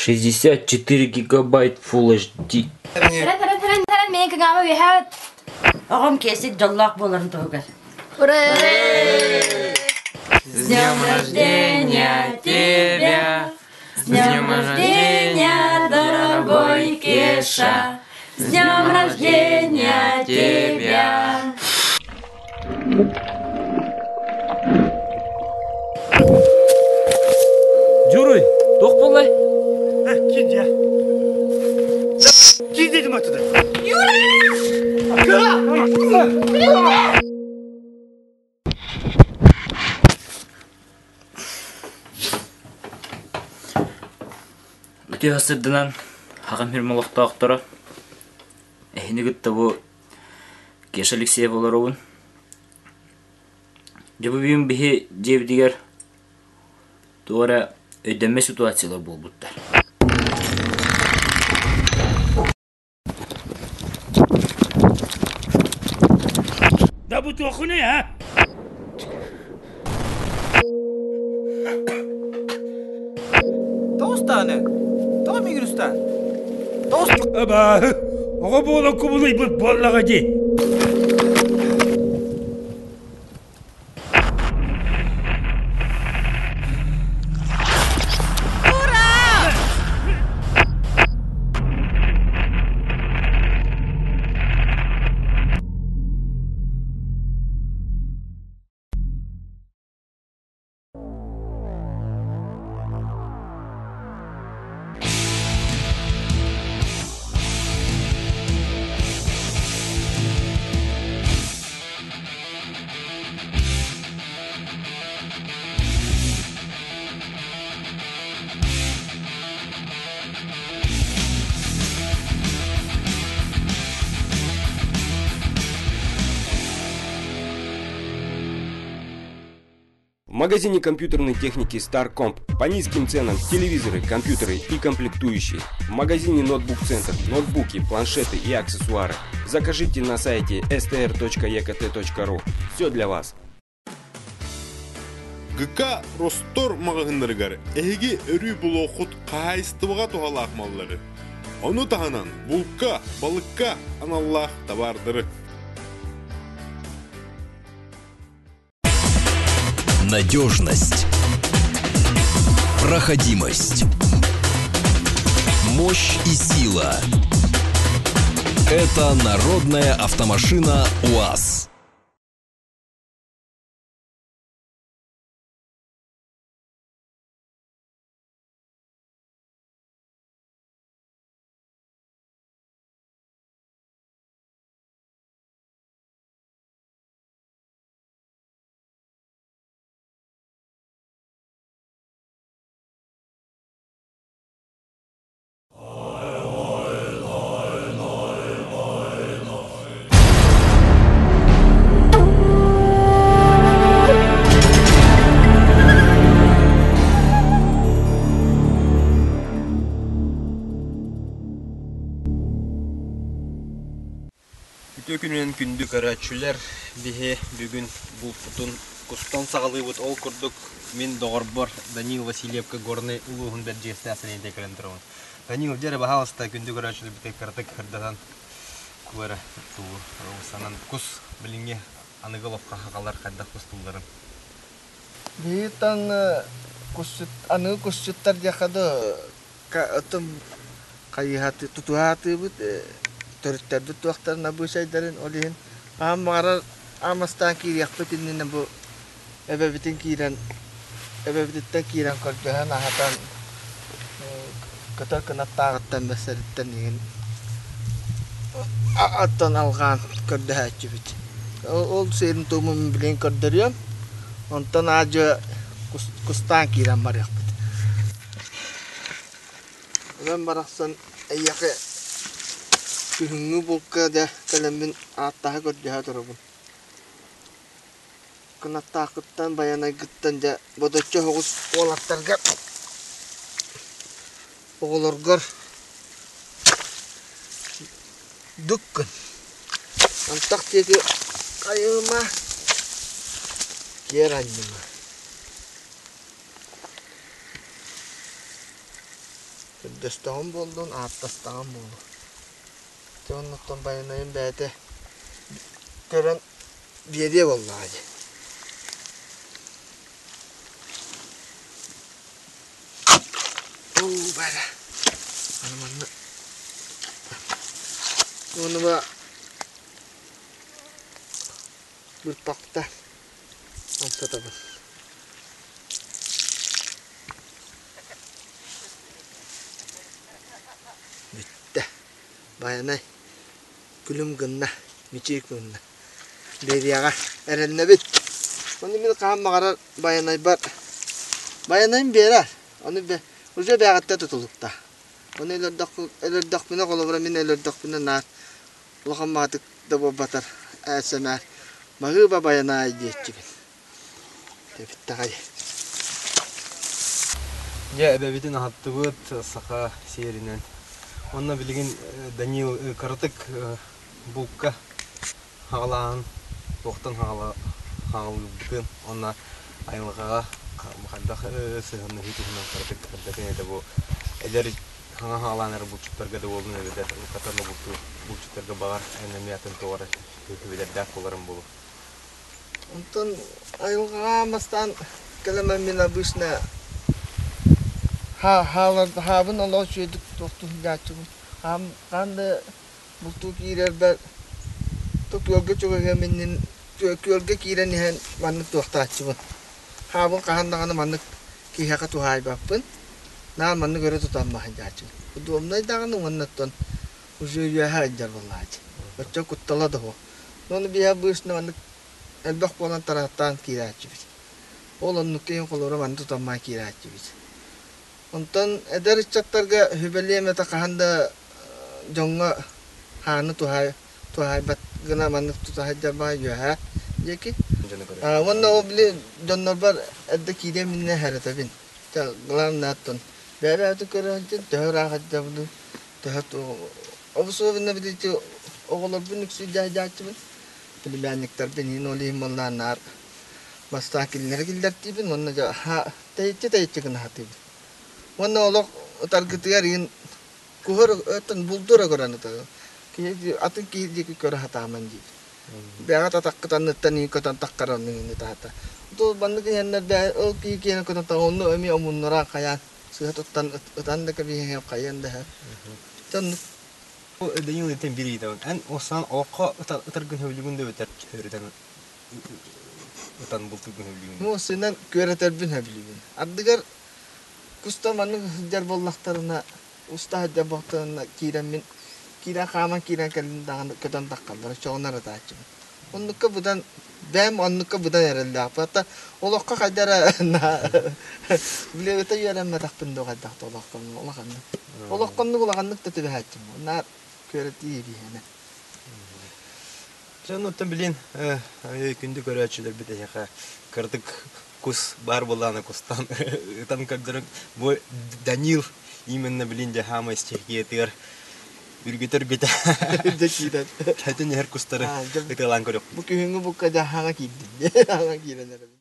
64 гигабайт Full HD. Оҕом киэсик дьоллоох буоларын туһугар. С днем рождения тебя! С днем рождения, дорогой Кеша! С днем рождения тебя! Дьуруй, туох буоллай? Киирдэ. Киирдэ оттуда. Үтүө сырдынан хаҕым сирим олохтоохторо эһини кытта бу Кеша Алексеев олоробун. Дьэ бу бүгүн биһи дьиэбитигэр туох эрэ өйдөммөт ситуациялар буолбуттар. Да бу туоххунуй, а? Тоҕус даҕаны. Тоҕо миигин устаан? Тоҕус... Абааһы, оҕо буолан кубулуйбут буоллаҕа дии. В магазине компьютерной техники StarComp по низким ценам телевизоры, компьютеры и комплектующие. В магазине Ноутбук Центр ноутбуки, планшеты и аксессуары. Закажите на сайте str.ekt.ru. Все для вас. ГК Ростор маҕаһыыннарыгар эһиги өрүү булуоххут хаһаайыстыбаҕа туһалаах маллары, ону таһынан булка, балыкка аналлаах табаардары. Надежность. Проходимость. Мощь и сила. Это народная автомашина УАЗ. Үтүө күнүнэн күндү көрөөччүлэр, биһи бүгүн булпутун кустан саҕалыыбыт. Ол курдук мин доҕорбор Данил Васильевка Горнай улууһун Бэрдьигэстээх сэлиэнньэтигэр кэлэн турабын. Данил, дьэ эрэ баһаалыста күндү көрөөччүлэрбитин кыратык ырдатан куора туу санан кус билиҥҥи аныгы олоххо хахалар хайдах кустуулларын. Биһиги кусчут аныгы кусчуттар диэххэ дуу Оттон хайыһаты тутуһаатыыбыт төрүттэрбит туохтарын абыычайдарын ол иһин хаһан баҕарар аан бастаан киириэхпит иннинэ бу эбэбитин киирэн эбэбититтэн киирэн көрдөһөн аһатан көтөр кынаттааҕыттан бэссэриттэн иһин оттон алҕаан көрдөһөөччүбүт. Ол сиэрин-туомун билигин көрдөрүөм. Онтон аа-дьуо кустаан киирэн барыахпыт. Эбэм барахсан эйиэхэ күһүҥҥү булка да кэлэммин ааттаһа көрдөһө турабын. Кынаттааххыттан, байанайгыттан дьэ бодоччу оһоҕус уолаттарга оҕолоргор дук гын. Антах диэки хайыма, киэр анньыма. Көрдөстөҕүм буоллун, ааттастаҕым буолуо. Дьэ оннуттан Байанайым бэйэтэ көрөн биэриэ буоллаҕа дии. Оо, бара. Аны манна Уонна бырпахта амсатабын. Бүттэ. Байанай күлүм гынна, мичик гынна. Биэриэҕэ эрэннэбит. Ону мин хаһан баҕарар Байанайбар Байанайым биэрэр. Ону уже бэҕэттэ тутулукта. Ону өлөрдөхпүнэ, холобура мин өлөрдөхпүнэ наар улахан маатык да буолбатар ээсэмээр баһыыба Байанаай диэччибин. Тэбиттэҕэй. Дьэ, эбэбитин аһаттыбыт саха сиэринэн. Уонна билигин Данил кыратык булка хаҕалааһын туохтан хаҕалыырбытын уонна айылҕаҕа хайдах сыһыаннаһыы туһунан кыратык эрдэтин этэ бу эдэр хаҥа хаҕалаан эрэ булчуттарга да буоллун эбэтэр уруккаттан да бултуур булчуттарга баҕар эн эмиэ атын тоҕо эрэ сүбэлэрдээх буоларым буолуо. Онтон айылҕаҕа бастаан кэлэмэн мин обычно хаабын олох үчүгэйдик туохтуу сылдьааччыбын. Хаан да бултуу киирэрбэр то күөлгэ чугаһыам иннин күөлгэ киирэн иһэн маннык туохтааччыбын. Хаабын хаһан даҕаны маннык киһиэхэ туһаайбаппын. Наар маннык өрө тутан сылдьааччыбын. Удобнай даҕаны уонна оттон уже үөһэ сылдьар буоллааччы. Оччо куттала да суох. Ону биһиэхэ быысна маннык элбэх буолан тарааттаан киирээччибит. Ол оннук киһи холоро манна тутаммаа киирээччибит. Онтон эдэр ыччаттарга сүбэлиэм этэ хаһан да дьоҥҥо хааны туһаайбат гына маннык тута сылдьар баҕа үөһээ диэки. Уонна ол били дьоннорбор эрдэ киириэм иннинэ сэрэтэбин. Главное оттон бэйэ-бэйэбитин көрө сылдьан төһө ыраах сылдьабыный, төһө Обусуобунна билити оҕолорбун үксүү дьаһайдааччыбын. Племянниктарбын иһин ол иһин буоллаан наар бастаан кинилэри киллэртиибин уонна дьэ тэйиччи-тэйиччи гына сатыыбын. Уонна олох ытаргытыгар иһин куһар өттөн булду эрэ көрөн ытабын. Киһи атын киһи диэки көрө сатааман диибин. Бэҕэт атаххыт анныттан иһин көтөн таххара оннук иһин ытаата. Тул маннык иһэннэр бээ ол киһи киэнэ көтөн тахха онну эмиэ омуннаран хайаан сыыһа туттан ытан да кэбиһиэм хайыан да иһэр. Данил этэн биир ыйытабын. Эн оссан олоххо ытаргын сөбүлүүгүн да эбэтэр өрүтэн ытан бултуургун сөбүлүүгүн? Ну, сынан күөрэтэрбин сөбүлүүбүн. Ардыгар куста маннык сылдьар буоллахтарына, уста сылдьар буоллахтарына киирэммин, киирэн хааман киирэн кэллим даҕаны көтөн таххаллар, оччоҕуна ырытааччыбын. Оннукка быдан бэйэм оннукка быдан эрэллээх. Хата олоххо хайда эрэ билиэбитэ үөрэммэтэхпин дуу хайдах да олоххо улаханнык. Олоххоннук улаханнык да түбэһээччим. Наар күөрэтии биһиэнэ. Дьэ, оннуттан билин күндү көрөөччүлэрбит эһиэхэ кыратык кус баар буоллаҕына кустан ытан көрдөрөн бу Данил именно билин дьэ хаамай стихиятыгар Үргүтэ-үргүтэ. Дьэ киирэн. Хэтин иһэр кустары ытыалаан көрүөхпүт. Бу күһүҥҥү букка дьэ хаҥа киирдим. Хаҥа киирэн эрэбин.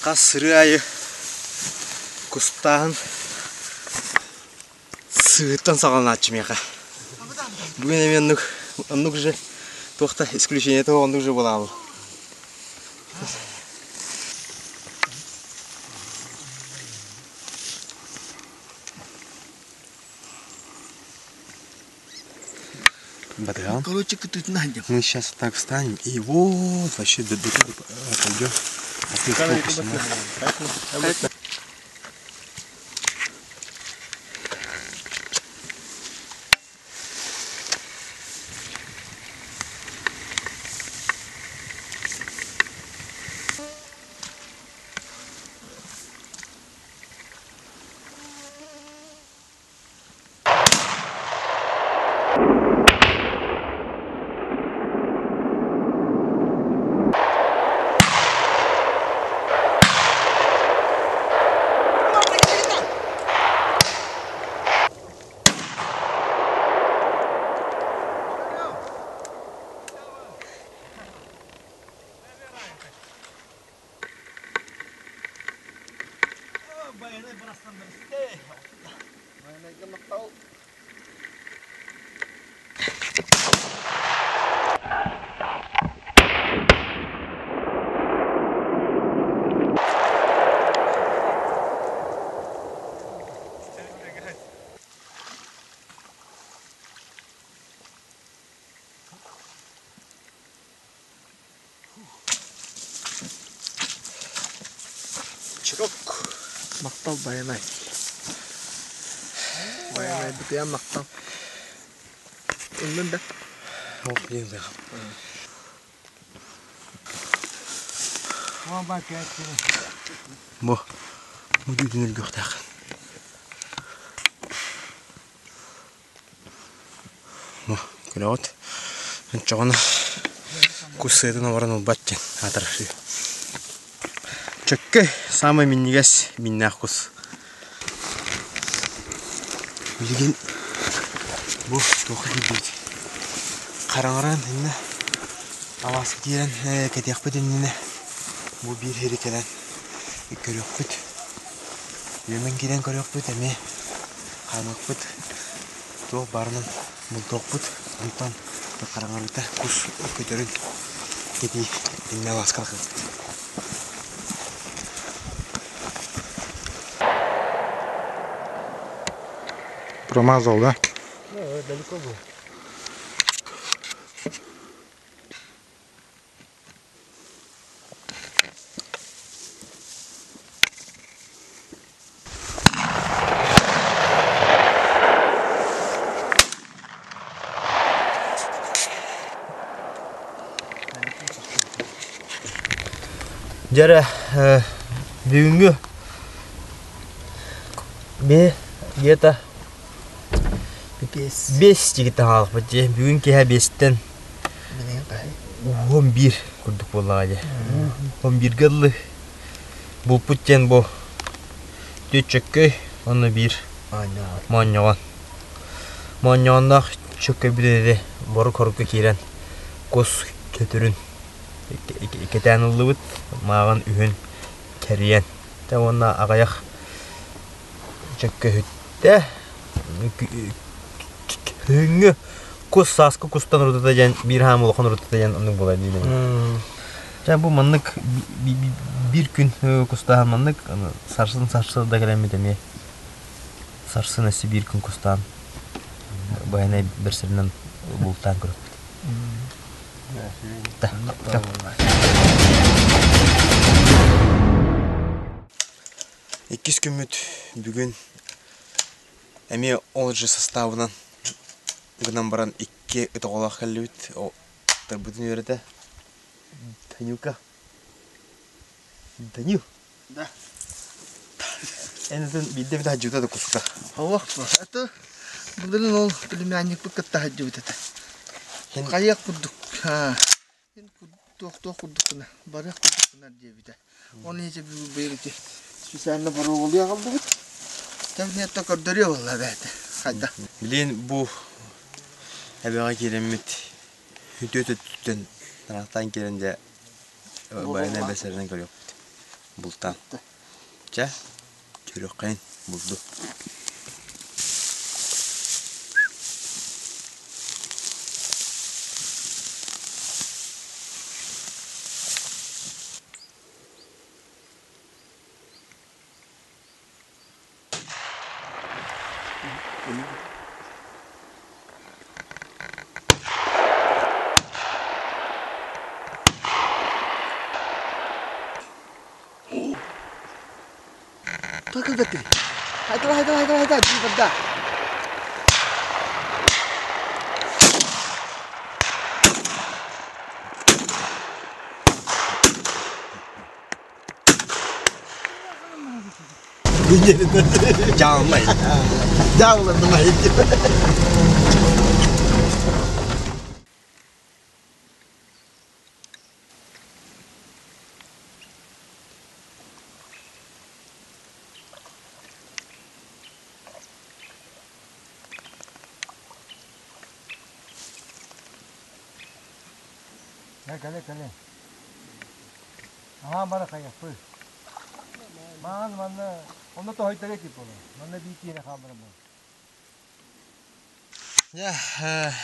Хас сырыы аайы кустааһын сыһыттан саҕаланааччы миэхэ. Бүгүн эмиэ оннук, оннук же туох да исключение того оннук же буолаабыл. Батыган. Короче, кытытын сылдьам. Мы сейчас так встанем и вот вообще до туда пойдем. А ты фокус. Махтал. Чирок. Махтал Байанай. Байанай бытыйан махтал. Ыллын да. Ол диэн да. Бу бу түүтүн өлгөхтээх. Бу көрөҕүт. Оччоҕуна кус сыатын олорон ылбат диэн аатырар. Чөккөй саамай минньигэс миннээх кус. Билигин бу туохха киирдибит? Хараҥаран иннэ алааска киирэн кэтиэхпит иннинэ бу биир сири кэлэн көрүөхпүт. Үөмэн киирэн көрүөхпүт эмиэ хаамыахпыт туох баарынан бултуохпут. Онтон хараҥарыыта кус көтөрүн кэтии иннэ алааска тахсыахпыт. Промазал, да? Да, далеко был. Дьэрэ бүгүҥҥү бе где-то бес тигит таһаалахпыт дии. Бүгүн киэһэ биэстэн 11 курдук буоллаҕа дии. 11-гэ дылы булпут диэн бу түөрт чөккөй уонна биир моонньоҕон. Моонньоҕонноох чөккөйбүт этэ борук-хорукка киирэн кус көтөрүн кэтээн ыллыбыт, мааҕын үһүн кэрийэн. Тэ уонна аҕыйах чөккөһүттэ күһүҥҥү кус сааскы кустан урутата диэн биир хаам улахан урутата диэн оннук буолар дииллэр. Дьэ бу маннык биир күн кустааһын маннык сарсын сарсыарда кэлэммит эмиэ сарсын өссө биир күн кустаан байанай бэрсэринэн бултаан көрөппүт. Иккис күммүт бүгүн эмиэ ол же составынан гынан баран икки ыт оҕолоох кэллибит. Тарбытын үөрэтэ. Танюка. Данил. Да. Эн ытын биирдэ эмит сылдьыбыта да куска. Олох это былырын ол племянникпыт кытта сылдьыбыт этэ. Хайыах курдук. Туох-туох курдуккуна, барыах курдуккуна диэбитэ. Оны ити быйыл ити специально боруобалыы аҕаллыбыт. Кабинетта көрдөрүө буолла эбээт. Хайда. Билин бу эбэҕэ киирэммит үтүө өттүттэн тараахтаан киирэн дьэ байанай бэсэринэн көрүөхпүт. Бултаан. Чэ, көрүөххэйин булду. Takıldı. Haydi haydi haydi haydi haydi. Дьаалмай. Дьааллардым Кэлэ кэлэ. Аһаа бара хайаппы. Маан манна онно тоһойтары тип боло. Манна бии киэнэ хаалбара бол. Дьэ,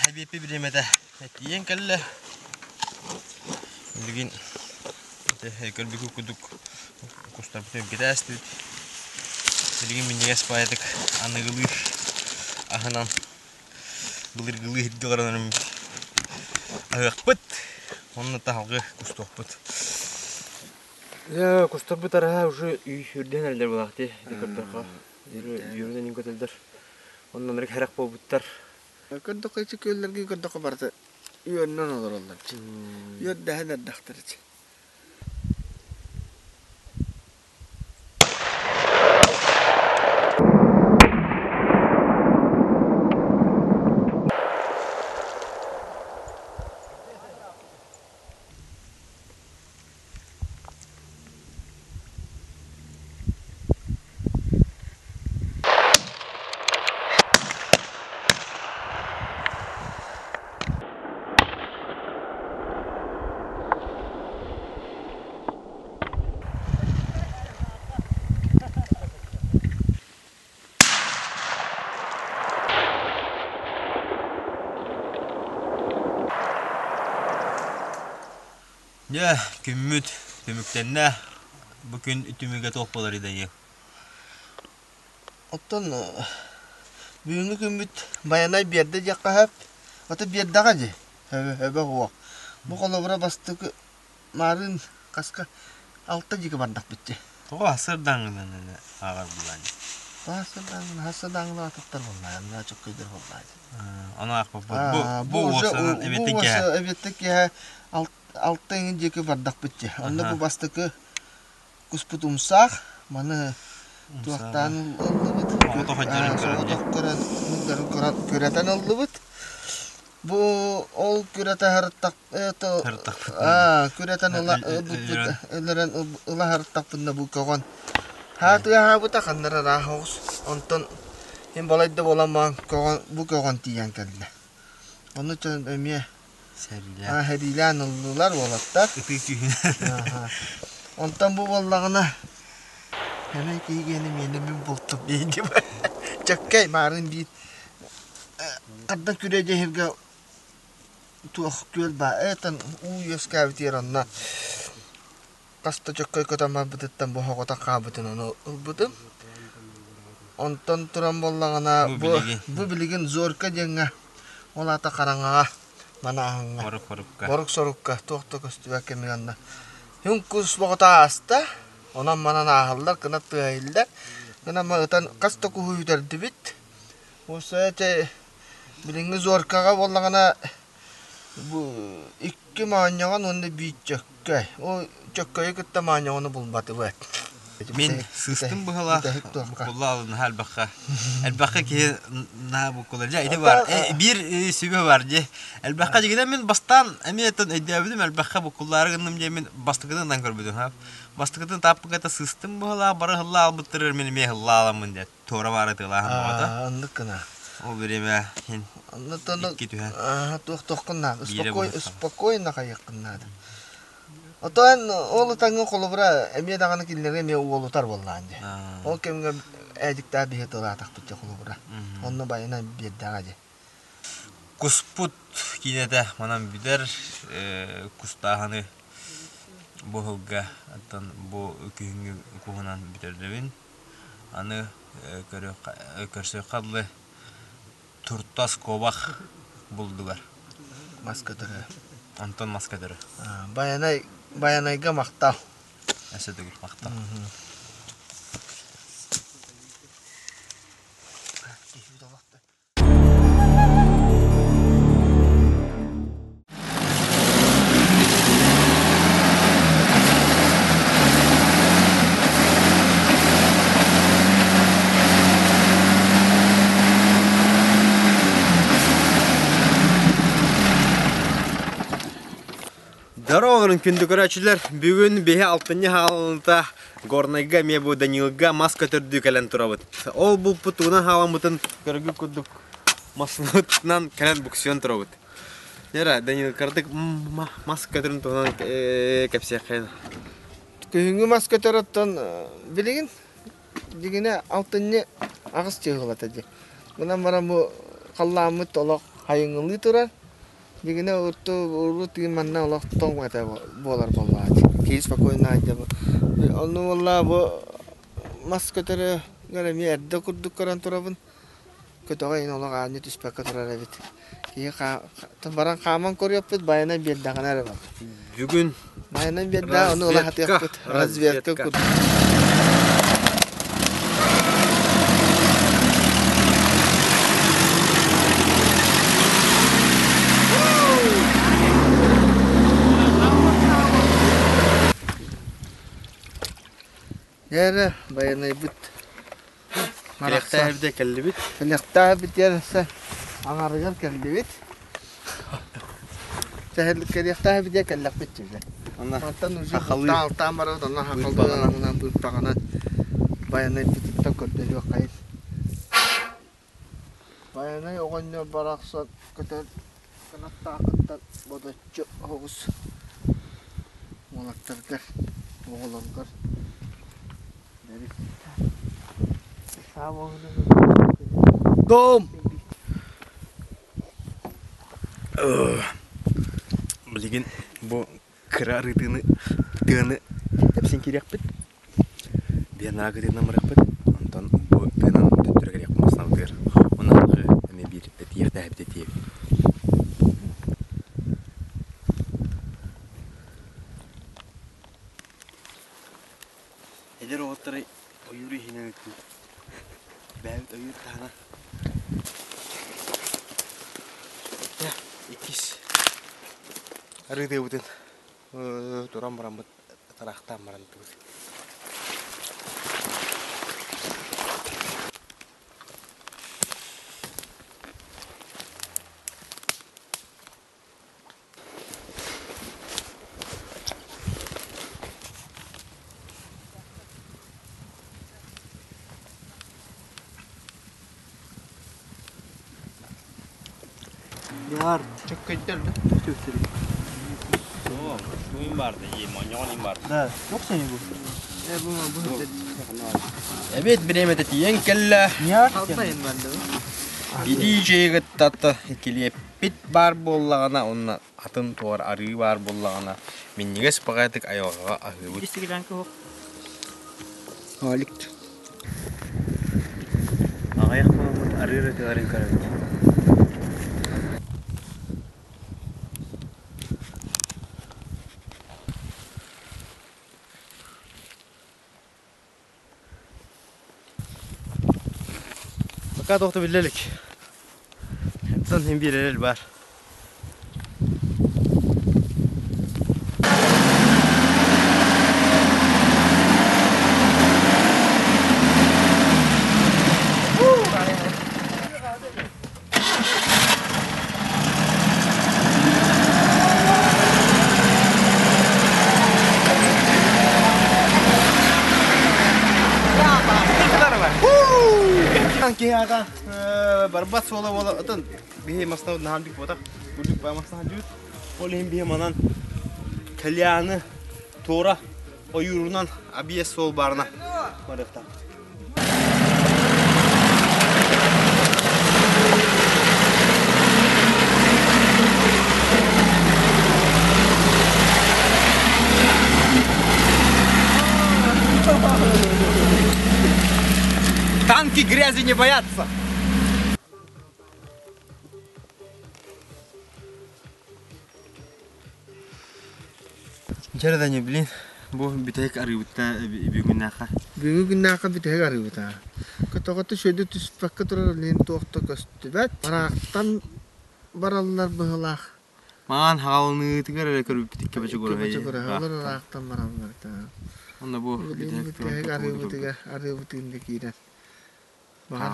эбиэппи бириэмэтэ тиийэн кэллэ. Билигин көрбүкү курдук кустарбытын үргэтээстибит. Билигин минньигэс баайытык аныгылыы аһынан былыргылыы иһирдьэ олорон аһыахпыт. Онно таһалгы кустуохпут. Дьэ, кустарбыт араһа уже үрдэн эрэллэр буолаах дии, ити көрдөххө. Үөрүнэн көтөллөр. Онно ынырык хэрэх буолбуттар. Көрдөххө ити күөллэргэ көрдөххө барыта үөрүнэн олороллор. Үөрдэһэн эрдэхтэр ити. Дьэ, күммүт түмүктэннэ. Бу күн түмүгэ туох буолар Данил? Оттон бүгүҥҥү күммүт Байанай биэрдэ диэххэ сөп. Ото биэрдэҕэ дии. Хөбө, хөбө суох. Бу холобура бастакы маарыын хаска алта диэки бардахпыт дии. Тоҕо сырдаҥынан ааҕар булаан? Сырдаҥынан, сырдаҥынан атыттар буоллаа, мына чөккөйдөр буоллаа. Ону аахпаппыт. Бу бу уосанан эбиттик киһэ. Эбиттик киһэ алта иҥин диэки бардахпыт дии. Онно бу бастакы куспут умсаах, маны туохтаан ыллыбыт. Соҕотох көрөн, күрэтэн ыллыбыт. Бу ол күрэтэ һарыттах күрэтэн ыла өлөрөн ыла һарыттахпына бу көҕөн хаатыаһаабыта ханнара ыраах оҕус онтон мин балайда буолан баран көҕөн бу көҕөн тиийэн кэллэ ону эмиэ сэриилээн ыллылар уолаттар ытыы күүһүнэн онтон бу буоллаҕына эмэ киһигиэнэ миэнэ мин бултум диэн чөккөй маарын биир Ханна күрэ дьэһиргэ туох күөл баа этэн уу үөскээбитигэр онно хас да чөккөй көтөн барбытыттан бу оҕото хаалбытын ону ылбытым. Онтон туран буоллаҕына бу бу билигин Зорька диэҥҥэ ол аата хараҥаҕа манааһыҥҥа борук-сорукка туох да көстүбэт кэмигэр онно Үҥкус боҕото ааста онон манан ааһаллар кынат тыаһа иһиллэр гынан ытан хас да куһу үтэрдибит Уопсайа ити билиҥҥи Зоркаҕа буоллаҕына бу икки моонньоҕон уонна биир чөккөй. Ол чөккөйү кытта моонньоҕону булбатыбыт. Мин сыыстым быһалаах буккулла наһаа элбэххэ элбэххэ киһи наһаа буккулар дьэ ити бар биир сүбэ бар дии элбэххэ дьигинэ мин бастаан эмиэ оттон өйдөөбүтүм элбэххэ буккуллаары гынным диэн мин бастакытынан көрбүтүм ха бастакытын тааппыката сыыстым быһалаах бары һыллаа албыттарыгар мин эмиэ һыллааламмын диэт туора баара тыалааһын бөҕөтө. Оннук гына. Ол бириэмэ иһин икки түһэн. Туох туоххун наада. Спокойно хайыаххын наада. Отон ол ытаҥҥа холобура эмиэ даҕаны кинилэргэ эмиэ уолутар буоллаҕын дии. Ол кэмҥэ ээдьиктээх биһи тылаатахпыт дьэ холобура. Онно байынан биэрдэҕэ дии. Куспут киинэтэ манан бүтэр кустааһыны бу сылга оттон бу күһүҥҥү куһунан бүтэрдэбин. Аны көрсүөххэ дылы туртас куобах булдугар. Мас көтөрө. Онтон мас көтөрө. Байанай Байанайга махтал. Өссө төгүл махтал. Здорово, күндү көрөөччүлэр! Бүгүн биһи алтынньы хаалыыта Горнайга эмиэ бу Данилга мас көтөрдүү кэлэн турабыт. Ол булпут тугунан хааламмытын көргү курдук массыынабытынан кэлэн буксуйан турабыт. Нера, Данил, кырдык мас көтөрүн туһунан кэпсиэххин. Күһүҥҥү мас көтөр оттон билигин дьигинэ алтынньы аҕыс чыһылата дии. Мынан баран бу халлааммыт олох хайыҥылыы турар. Дьигинэ урту урут манна олох тоҥ этэ буолар буоллаҕа. Киһи спокойно айдабы. Онну буолла бу мас көтөрө эмиэ эрдэ курдук көрөн турабын. Көтөҕө иһин олох аанньа түспэккэ турар эбит. Киһи баран хааман көрүөхпүт, байанай биэрдэҕинэ эрэ бар. Бүгүн Байанай биэрдэҕэ ону ыла сатыахпыт. Разведка курдук. Дьэ байанайбыт Кэлиэхтээбитэ кэллибит. Кэлиэхтээбит диэн аҥарыгар кэллибит. Кэлиэхтээбит диэн кэллэхпит дьиҥэ. Мантан уже алтаан барабыт, онно хахалыы быыппаҕынан байанайбытыттан көрдөрүөххэйин. Байанай оҕонньор барахсан көтөр кынаттаахыттан бодоччу оҕус уолаттаргар, оҕолоргор Дом! Билигин бу кыра арыытыны тыаны тэпсин киириэхпит. Биэнаа кытыытынан барыахпыт. Онтон бу тыанан төттөрү кэлиэхпит массыынабытыгар. Онон эмиэ биир этиэхтээбит этиэбит. Эдэр уолаттары ойуур иһинэн ыттыы. Бэйэбит ойуур таһына. Иккис арыытыыбытын туран бараммыт тараахтаан баран ыттыбыт. Эбиэт бириэмэтэ тиийэн кэллэ. Битии чэйи кытта килиэппит баар буоллаҕына уонна атын туор арыы баар буоллаҕына минньигэс баҕайытык айылҕаҕа аһыыбыт. Аҕыйах буоламмыт арыы ырытыыларын көрөбүт. Пока туох да биллэ илик. Оттон син биир эрэл баар. Киһи аата барбат суола буола атын биһи масна наһаан бүк буотах бурдук баа масна дьүүт ол иһин биһи манан кальяны туора ойуурунан абиэс суол баарына барыахтаахпыт. Танки грязи не боятся! Дьэ да блин, бу бүтэһик арыыбытта бүгүннээххэ. Бүгүн күннээххэ бүтэһик арыыбыта. Көтөҕөтө сүөдү түспэккэ турар илин туох да көстүбэт. Бараахтан бараллар быһылаах. Маан хаалыныытыгар эрэ көрбүппүт икки бачыгураһа. Бачыгураһалар ыраахтан бараллар. Онно бу бүтэһик арыыбытыгар арыыбытыгар киирэн. Баҕар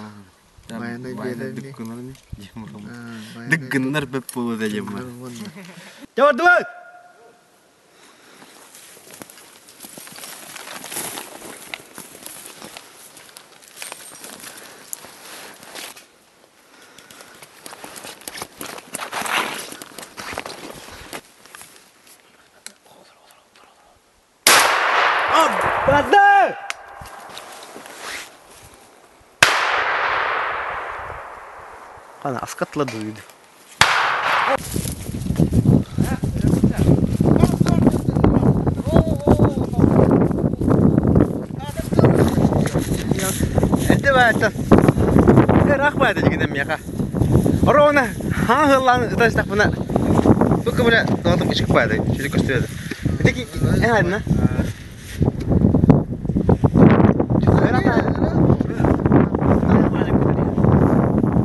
Байанай биэрэр ини. Дык гыннар бөп буолуо да диэн Дьэ Барды! Ана аскатла дуйду. Эрдэ баайтан. Ыраах баайда дьигинэн миэхэ. Оруона хаан хыллаан ытастахпына Тука бile доҕотум ичик баайда чүлүк көстүөдө. Ити эн айдына?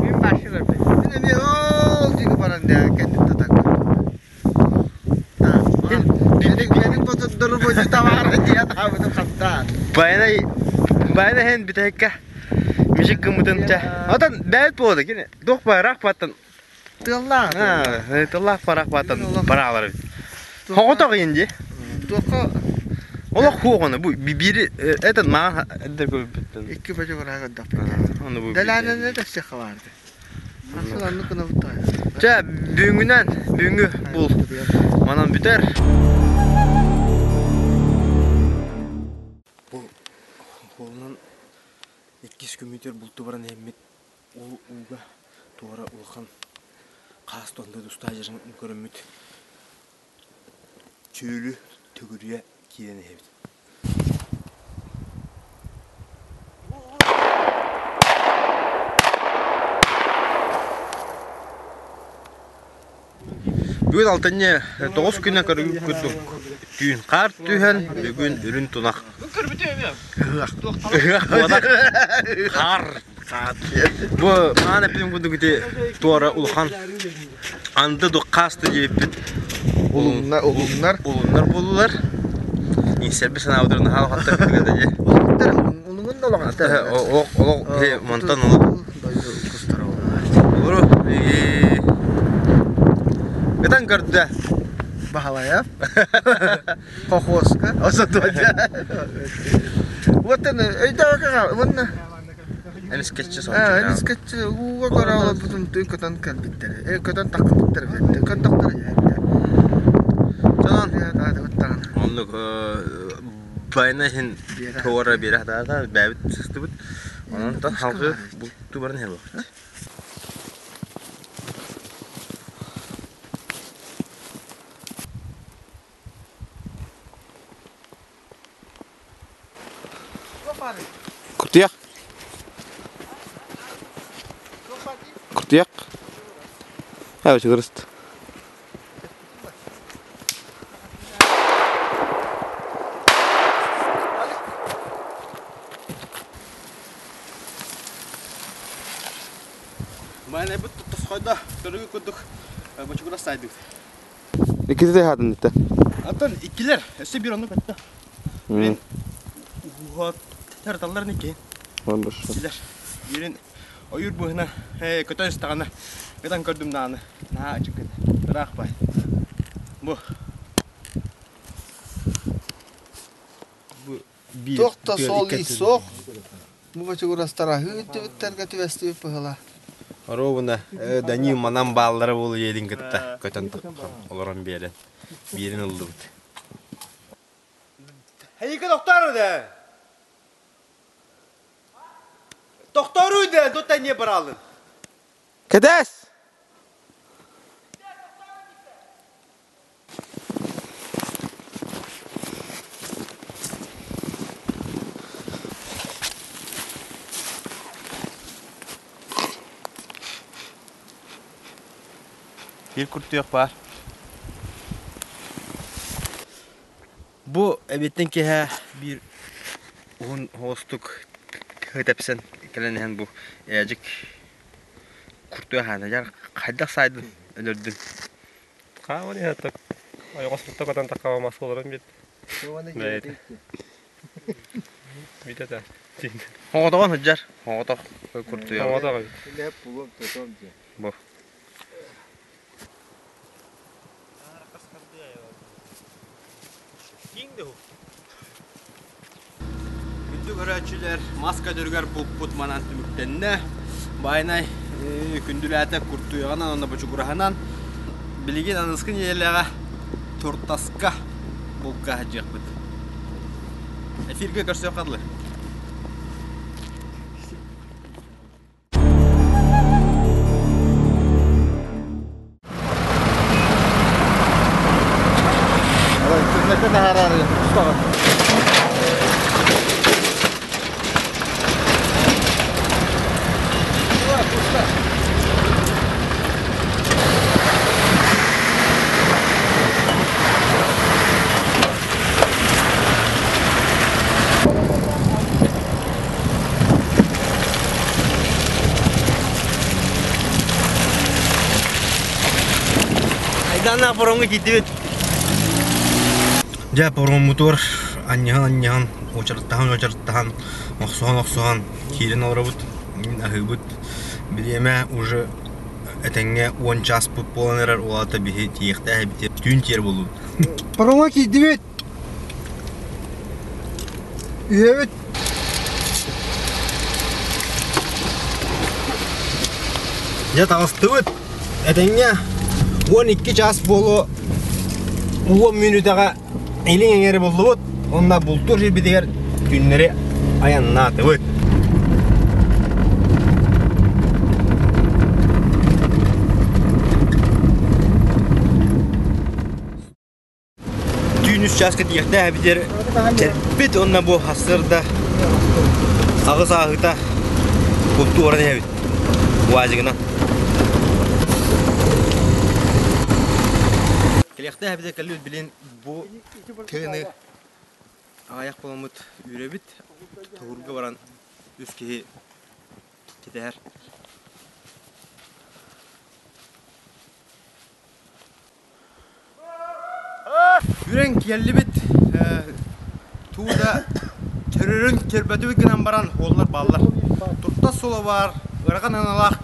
Мин эмиэ ол диэки баран кэнниттэн Байанай байана иһин бүтэһиккэ мижик гыммытын чэ. Отон бэйэт буолда кини туох баара баттан Тыаллаах. Тыллаах барах баттан бараалар эбит. Хоҕотох иин дии. Туохха Олох хуоҕуна бу биири этот маа эддер көрбүттэн. Икки бача бараа көрдөхпүт. Дэлээнэнэ тэссиэххэ баарды. Чэ, бүгүҥҥүнэн бүгүҥҥү бул манан бүтэр. Бу холунан иккис күммүтүгэр булту баран иһэммит ол ууга туора улахан хаас тонда тустаах дьаран көрөммүт чүөлү төгүрүйэ киирэн иһэбит. Бүгүн алтынньы тоҕус күнэ көрүҥ курдук түүн хаар түһэн, бүгүн үрүн тунах. Ыһыах буолар. Хаар. Бу маан эппитим курдук ити туора улахан анды духхаасты диэбиппит Улуннар, улуннар. Улуннар буоллулар. Иҥсэрби санаабытыр наһаа улахаттар күнүгэ дии. Улуттар, улуҥун да улахаттар. Олох, олох, мантан олох. Олору, Ытан көрдө. Баһылайап. Хохуоска. Осотуодьа. Вот өйдөөкө уонна Эмискэччи соһуччу. Эмискэччи ууга көрө олорбутум тыы көтөн кэлбиттэр. Э көтөн таххыбыттар эбит. Көтөн тахтар Онон оннук байна иһин туора биэрэ сатаата бэйэбит сыстыбыт. Онон халгы бултуу баран иһэр буолбут. Куртуйах. Куртуйах. Һа, чыгырыст. Майнайбыт тосхойдо, көрүгү курдук бочугурас сайдыбыт. Иккити тыаһаатын итте. Аттан иккилер, өссө биир оннук өттө. Мен уһуоттар икки. Иккилер. Биирин ойуур быһына көтөн истэҕинэ ытан көрдүм даҕаны. Наһаа ачык гына. Ыраах бай. Бу. Бу биир. Туох да суол ис суох. Бу бочугурастар аһыы түбүттэргэ түбэстибит быһыла. Оруобуна Данил манан бааллара буолу иэлин кытта көтөн олорон биэрэн биэрин ыллыбыт. Эйиги тохтоор да. Тохтооруй да, тут не баралын. Кэтэс! Биир куртуйах баар. Бу эбиттэн киэһэ биир уһун оҕустук тэпсэн кэлэн иһэн бу ээдьик куртуйах аана дьар хайдах саайдын өлөрдүн Хааман иһэ так ойоҕос кытта көтөн таххаба мас олорон бит. Бэйэтэ. Бүтэтэ. Оҕотоҕун сылдьар. Оҕотох куртуйах. Оҕотох. Бу. Күндү көрөөччүлэр, мас көтөрүгэр булпут манан түмүктэннэ. Байанай күндүлээтэ куртуйаҕынан уонна бочугураһынан билигин аныгыскы нэдиэлэҕэ туртаска булка сылдьыахпыт. Эфиргэ көрсүөххэ дылы. таһаарары устаҕын. Айдааннаах паромҥа киирдибит. Дьэ, пароммутугар анньыһан-анньыһан, уочараттаһан-уочараттаһан, охсуһан-охсуһан киирэн олоробут. Мин аһыыбыт. Бириэмэ уже этэҥҥэ уон чааспыт буолан эрэр, ол аата биһи тиийиэхтээх эбит. Түүн тиэр буоллубут. Паромҥа киирдибит. Үһэбит. Дьэ таҕыстыбыт. Этэҥҥэ 12 чаас буолуо 10 мүнүүтэҕэ илин эҥэри буллубут. Уонна бултуур сирбитигэр күннэри айаннаатыбыт. Түүн үс чааска тиийиэхтээх эбитэр кэлбит уонна бу сарсыарда аҕыс ааһыыта бултуу баран иһэбит УАЗигынан. Кэлиэхтээх эбитэр кэлбит билин бу тыаны аҕыйах буоламмыт үүрэбит тоһуурга баран үс киһи кэтэһэр. Үрэн киэллибит тууда төрөрүн көрбөтүбүт гынан баран уоллар бааллар. Туртас суола баар, ыарахан аналаах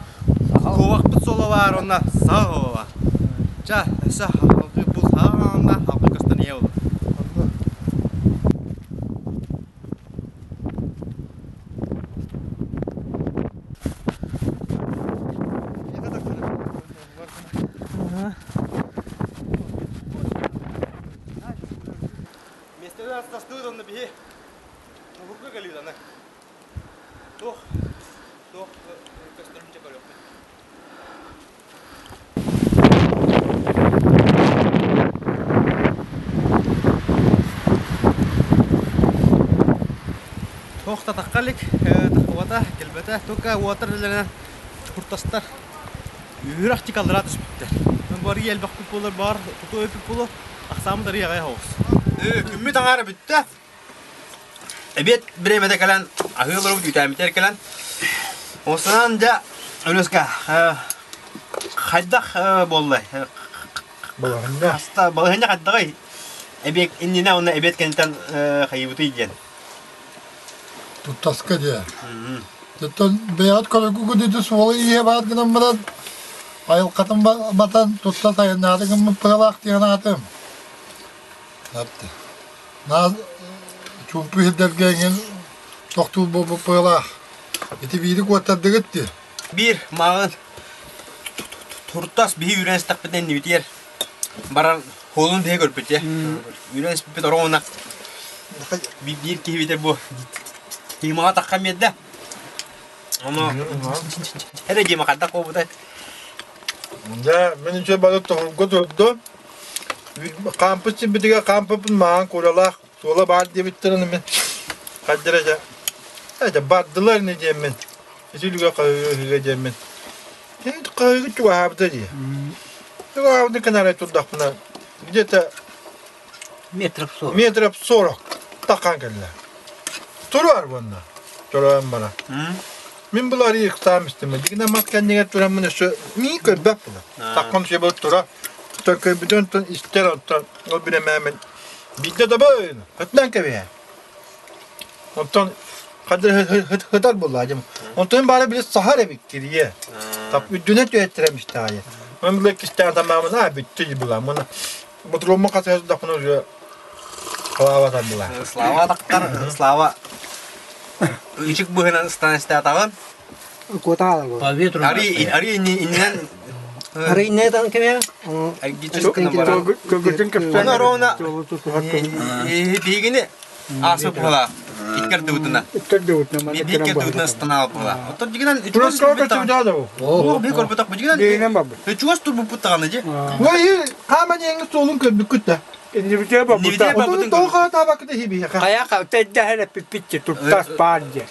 куобахпыт суола баар уонна саҕа суола баар. Ча, өссө бу саҕа халты көстөн ийэ буолар. Миэстэлэр астастыбыт онно биһи уһурга кэлиит аны. Туох туох көстөрүн дьэ көрүөхпүт. Туох да тахха илик, таххыбата, кэлбэтэ, только уотар үлэлэринэн куртастар Үөрэх тикаллара түспүттэр. Бу арыый элбэхпит буолар баар, туту өйпүт буолуо, ахсааммыт арыый аҕай оҕус. Күммүт аҥаара бүттэ. Эбиэт бириэмэтэ кэлэн, аһыы олоробут үүтээммитигэр кэлэн. Осунан дьэ, Өлүөскэ, хайдах буоллай? Балаһынньа. Хаста балаһынньа хайдаҕый? Эбиэт иннинэ уонна эбиэт кэнниттэн хайыыбытый диэн. Туттаска диэ. Оттон бэйэҕит көрөргүт ити суолу иһэ баар гынан баран, айылҕатын батан тутта сайыннааты гыммыт быһалаах диэн аатым. Наа чуумпу сирдэргэ эҥин тохтуур буолбут быһалаах. Ити биири куоттардыгыт дии. Биир мааҕын туртас биһи үүрэн истэхпитинэ иннибитигэр баран Холун биһи көрбүт дьэ. Үүрэн испиппит ороҕуна биир киһибитэ бу Тимаҕа таххан биэрдэ. Ону эрэ Дима хайдах буолбутай? Дьэ, мин үчүгэй бары тоһурга турдум. Хаампыт сирбитигэр хаампыппын маҥан куралаах суола баар диэбиттэрин мин хайдара дьэ дьэ бардылар ини диэммин ити үлүгэ хаһыыга диэммин хаһыыга чугаһаабыта дии чугаһаабыта кэнээрэй турдахпына где-то метров 40 метров 40 таххан кэллэ туруар буонна туруан бара мин булар иксаам истим дигинэ мас кэннигэр тураммын өссө мии көрбөт була таккам себеп тура көрбүтүн онтон истэр онтон ол биремээмин Биирдэ дабын, хытынан кэбиһэ. Онтон хытар буолла дьым. Онтон баара били саһар эбит кирийэ. Тап үрдүнэн түһэттэрем истэҕэ. Мен биле кистээн тамаамын а бүттү була. Мына ботуруоммун хасыһа сылдахпына уже Слава була. Слава тахтар, Слава Ичик быһынан ыстан истээтаҕын. Куотаалар. По ветру. Ари ари иннинэн Ари иннинэн кэмэ. Көгүтүн кэпсээн. Оны ровно биһигини аасып була. Иккер дыбытына. Иккер дыбытына. Иккер дыбытына ыстанаал була. Оттон дигинен Чугас көрбөтөх. Оо, би көрбөтөх. Дигинен чугас турбуппут даҕаны дии. Ой, хааман эҥин суолун көрбүккүт да. Иннибитигэр барбыта. Отун тоҕо хаатаабаккыта хибиһэхэ. Хайа тэлдэһэн эппиппитчи туттас баар диэн.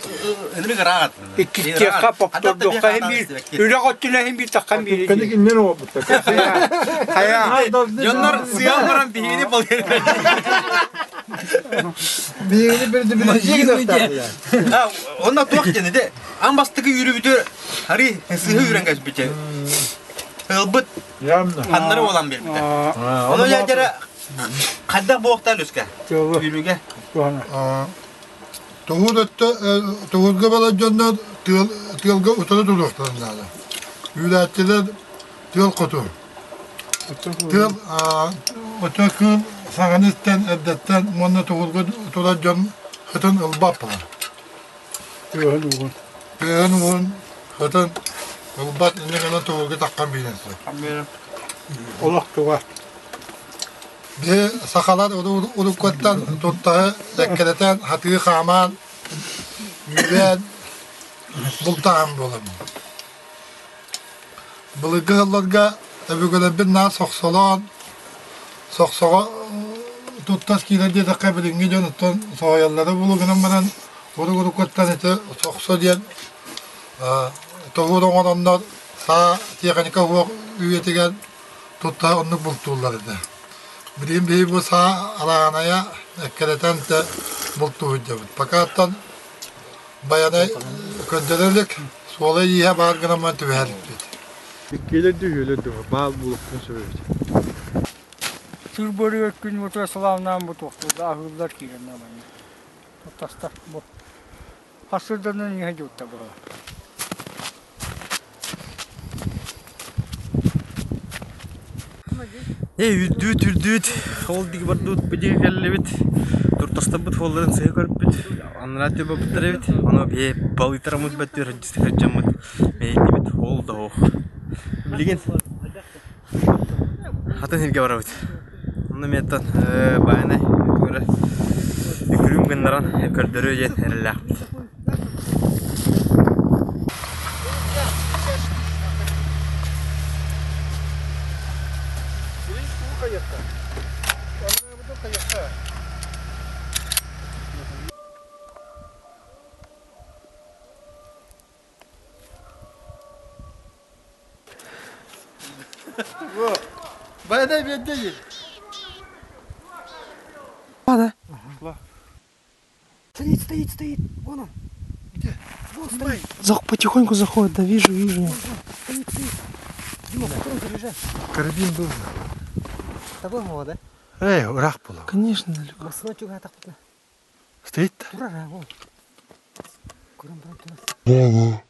Ынырык ыраат. Иккистиэххэ повтордуохха иһин биир үрэх өттүнэн иһин биир таххан биир. Кэнник иннен оҕобуттар. Хайа. Дьоннор сыал баран биһигини балыыр. Биһигини бирдибилин Онно туох диэн ити аан бастакы үүрүбүтү ари сыһы үүрэн кэспитэ. Ылбыт ханнары буолан биэрбитэ. Ону дьэ хайдах буохтаа Люска? Үүрүүгэ. Туһур өттө туһурга бала дьоннор тыалга утары туруохтарын наада. Үүрээччилэр тыал хоту. Тыал оту кыыл саҥаны истэн эрдэттэн уонна туһурга турар дьон хытын ылбаппылар. Тыаһын угун. Тыаһын угун хытын ылбат инньэ гынан туһурга таххан биэрэн сөп. Олох туга. Биһи сахалар уруккуттан туттаһы эккирэтэн хатыы хаамаан үүрэн бултаан буолабын. Былыргы сылларга өбүгэлэрбит наар сохсолоон, сохсоҕо туттас киирэр диэтэххэ билиҥҥи дьон оттон соһуйаллара буолуо гынан баран урук-уруккуттан ити сохсо диэн тоһуур оҥороннор саа тиэхиньикэ уһуох үйэтигэр тутта оннук бултууллар этэ. Билигин биһиги бу саа араанайа эккирэтэн тэ бултуу сылдьабыт. Пока Байанай көрдөрө илик, суола-ииһэ баар гынан баран түбэһэ иликпит. Иккиэлэр да үһүөлэр да баал буолуохтарын сөп эбит. Сыр бөрүөр күн утура сылааннаан бу туохтуурда аһыыллар киирэн манна. Таста бу. Хасырданан иһэ дьуутта буолар. Эй, үрдүүт, үрдүүт, ол диги бардыбыт, бу диги кэллибит, туртастарбыт фолларын сыһы көрбүт, анараа түбэбиттэр эбит, ону бие балыйтарамыт бөттүөр сылдьаммыт, мэйдибит, ол да ох. Билигин атын сиргэ барабыт. Онно миэттэн баайынай көрө үкүрүм гыннаран көрдөрүө диэн эрэллээхпит. Байанай биэрдэ Да. Стоит, стоит, стоит. Вон он. Где? Вон стоит. Зах, потихоньку заходит, да вижу, вижу. Стоит, стоит. Дима, патрон заряжай. Карабин был. Того его, да? Эй, урах было. Конечно, далеко. Массына чуга тахпытна. Стоит-то? Турар, вон. Көрөн баран турар. Да,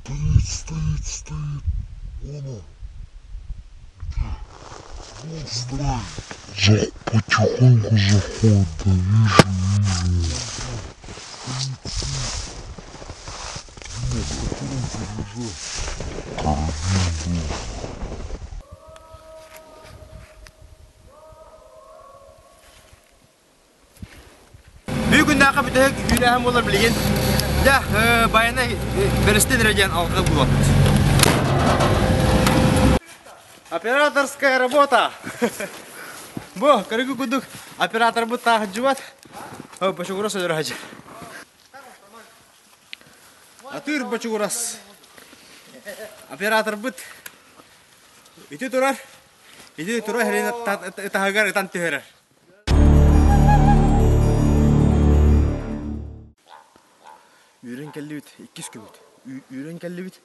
Стоит, стоит, стоит. Вон он. Где? Вон стоит. За, потихоньку заходит, да вижу, вижу. Стоит, стоит. Дима, патрон заряжай. Карабин был. Бүгүннээхи бүтэһик үүнээһин буолар билигин. Дьэ, байанай бэрэстин эрэ диэн алгы булабыт. Операторская работа. Бу, көрүгү кудук операторбут таахыдьыбат. Бочугурас өлөр хажы. Атыыр бочугурас. Операторбут ити турар. Ити турар ытаһыгар ытан түһэрэр. Үүрэн кэллибит, иккис күммүт. Үүрэн кэллибит.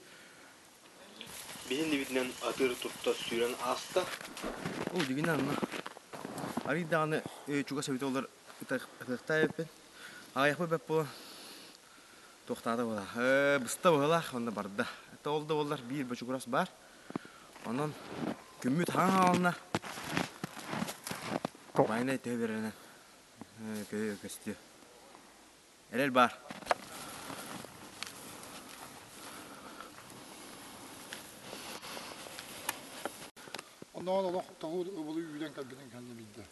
Биһин дибитинэн атыыр турта сүүрэн ааста. Ол дигинэ анна. Арый даҕаны чугас эбит олар ытыахтаа эбиппин. Аҕыйахпыт бэп буолан туохтаата буола. Быста быһылаах онно барда. Это ол да буоллар биир бочугурас баар. Онон күммүт хаална. Байнай төһө беренен көстүө. Эрэл баар. Онноон олох тоҕу ыбылы үүрэн кэлбитин кэннэ билдэ.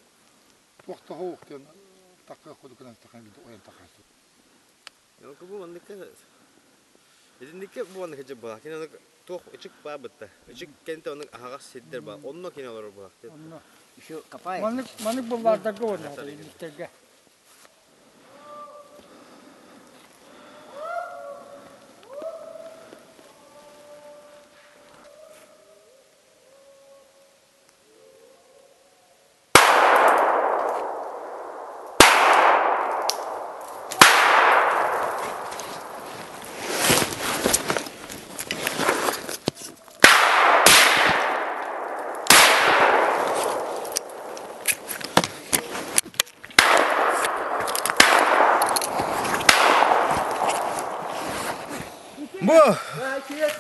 Туох тоһоох диэн такка кудукунан такан билдэ ойон такааччы. Бу манныкка итинникке бу маннык дьэ була. Кини Туох ычык баа бытта. Ычык кэнтэ оннук аһаҕас сирдэр баа. Онно кини олорор буолар. Онно. Еще копает. Маннык маннык буллаардарга уонна инниктэргэ.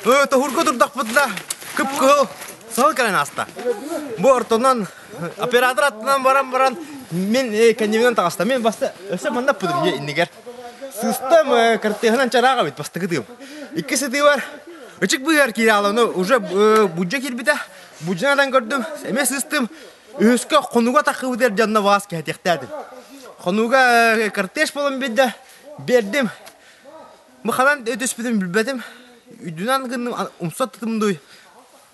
Бу тоһурга турдахпытына кып-кыһыл саһыл кэлэн ааста. Бу ортонон оператор аттынан баран баран мин кэннибинэн таҕыста. Мин баста өссө манна пудум иннигэр. Сыстым картыһынан чараага бит бастакы тыым. Икки сытыыбар ычык быыһар киирэ ааланы уже будьа киирбитэ. Будьанадан көрдүм, эмиэ сыстым. Үһүскэ хонуга таххыбытыгар дьонно баас кэһэтиэхтээтим. Хонуга кортеж буолан биэрдэ, биэрдим. Бу ханан түспүтүн билбэтим. Үрдүнэн гынным, умса тутум дуй.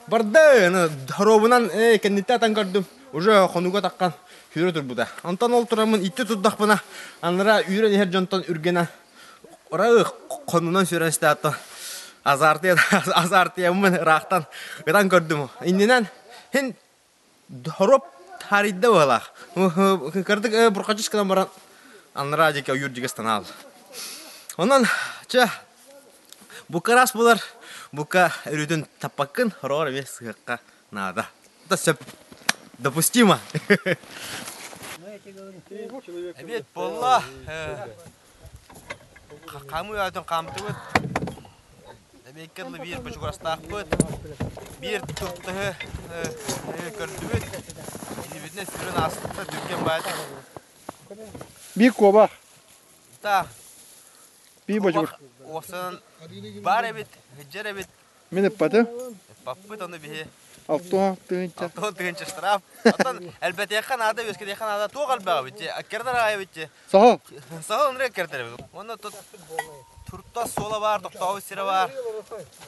Барда, хоруобунан кэнниттэн атан көрдүм. Уже хонуга таххан сүүрэ турбута. Онтон ол тураммын итти турдахпына, анара үүрэн иһэр дьонтон үргэнэ ора хонунан сүүрэн истээтто азартия азартияммын ыраахтан ытан көрдүм. Иннинэн хин Хоруоп таарыйда быһалаах. Кырдык буркачыс гынан баран анараа диэки ойуур диэки ыстанаал. Онон чэ бука ыраас буолар, бука өрүүтүн таппаккын, хороҕор эмиэ сыһыахха наада. Это сөп. Допустимо. Эбиэт буолла. Хаамыы өтөн хаамтыбыт. Эбиэккэ дылы биир бочугурастаахпыт. Биир туртаһы көрдүбүт. Иннибитинэн сүрүн ааспыта түргэн баайдык. Биир куобах. Та. Биир бочугур. Уопсанан бар эбит, сыдьар эбит. Мин ыппатым. Ыппаппыт ону биһи. Алтуон тыһыынча. Алтуон тыһыынча штраф. Оттон элбэтиэххэ наада, үөскэтиэххэ наада. Туох элбэҕэ бит, аккердар аайы бит. Саһыл. Саһыл оннук аккердар эбит. Уонна тут туртас суола баар, тохтообут сирэ баар.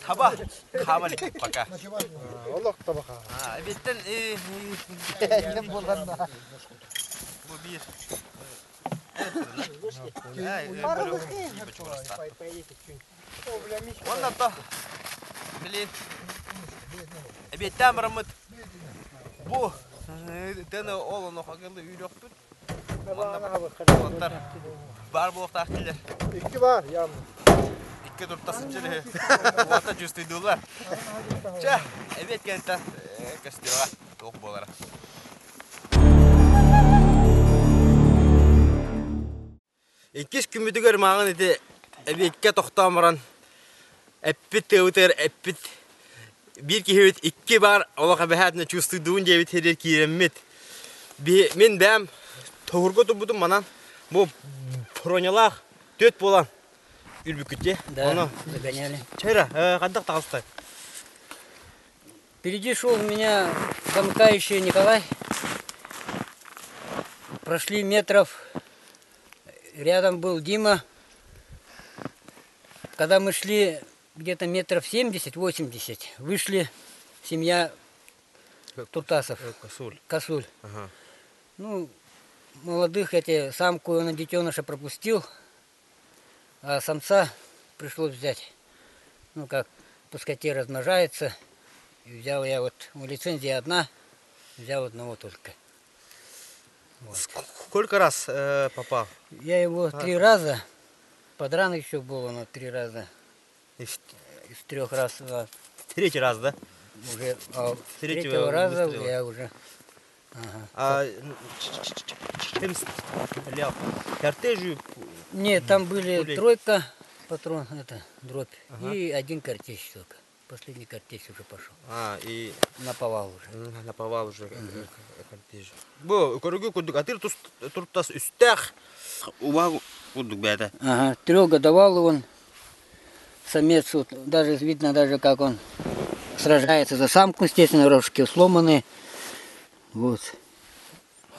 Таба. Хаама илик пока. Олох таба хаама. Эбиттэн Бу биир. Уонна то блин эбиэттээн бараммыт бу тыаны ол ону хагылы үүрүөхпүт. Уонна баар буолуохтаах дилер. Икки бар явно. Икки турта сылдьар үһү. Уота чувствуйдуулар. Чэ, эбиэт кэнниттэн көстүөҕэ туох буолара. Иккис күммүтүгэр мааҕын ити эбиэккэ тохтоон баран эппит тыабытыгар эппит биир киһибит икки баар олох эбэһээтинэ чувствуйдуун диэбит сиригэр киирэммит мин бэйэм тоһуурга турбутум манан бу бронялаах түөрт буолан үрбүккүт дии Да, догоняли. Чайра, хайдах таҕыста? Впереди шел у меня замыкающий Николай. Прошли метров. Рядом был Дима. Когда мы шли где-то метров 70-80, вышли семья Туртасов. Косуль. Косуль. Ага. Ну, молодых эти, самку на детеныша пропустил, а самца пришлось взять. Ну как, пускай те размножаются. И взял я вот, у лицензия одна, взял одного только. Вот. Сколько раз э, попал? Я его а. три раза, подран еще был, но три раза. Из, Из трех раз. Да. Третий раз, да? Уже а, третьего, третьего раза выстрела. я уже. Ага. А чем стрелял? Кортежью? Нет, там были Пулей. тройка, патрон, это, дробь, ага. и один картечь только. Последний картечь уже пошел. А, и... Наповал уже. Наповал уже угу. картечь. Бу, көрүгү курдук, атыр туртас үстэх. Уба курдук бэйэтэ. Ага, трехгодовалый он, самец, вот, даже видно даже, как он сражается за самку, естественно, рожки сломаны. Вот.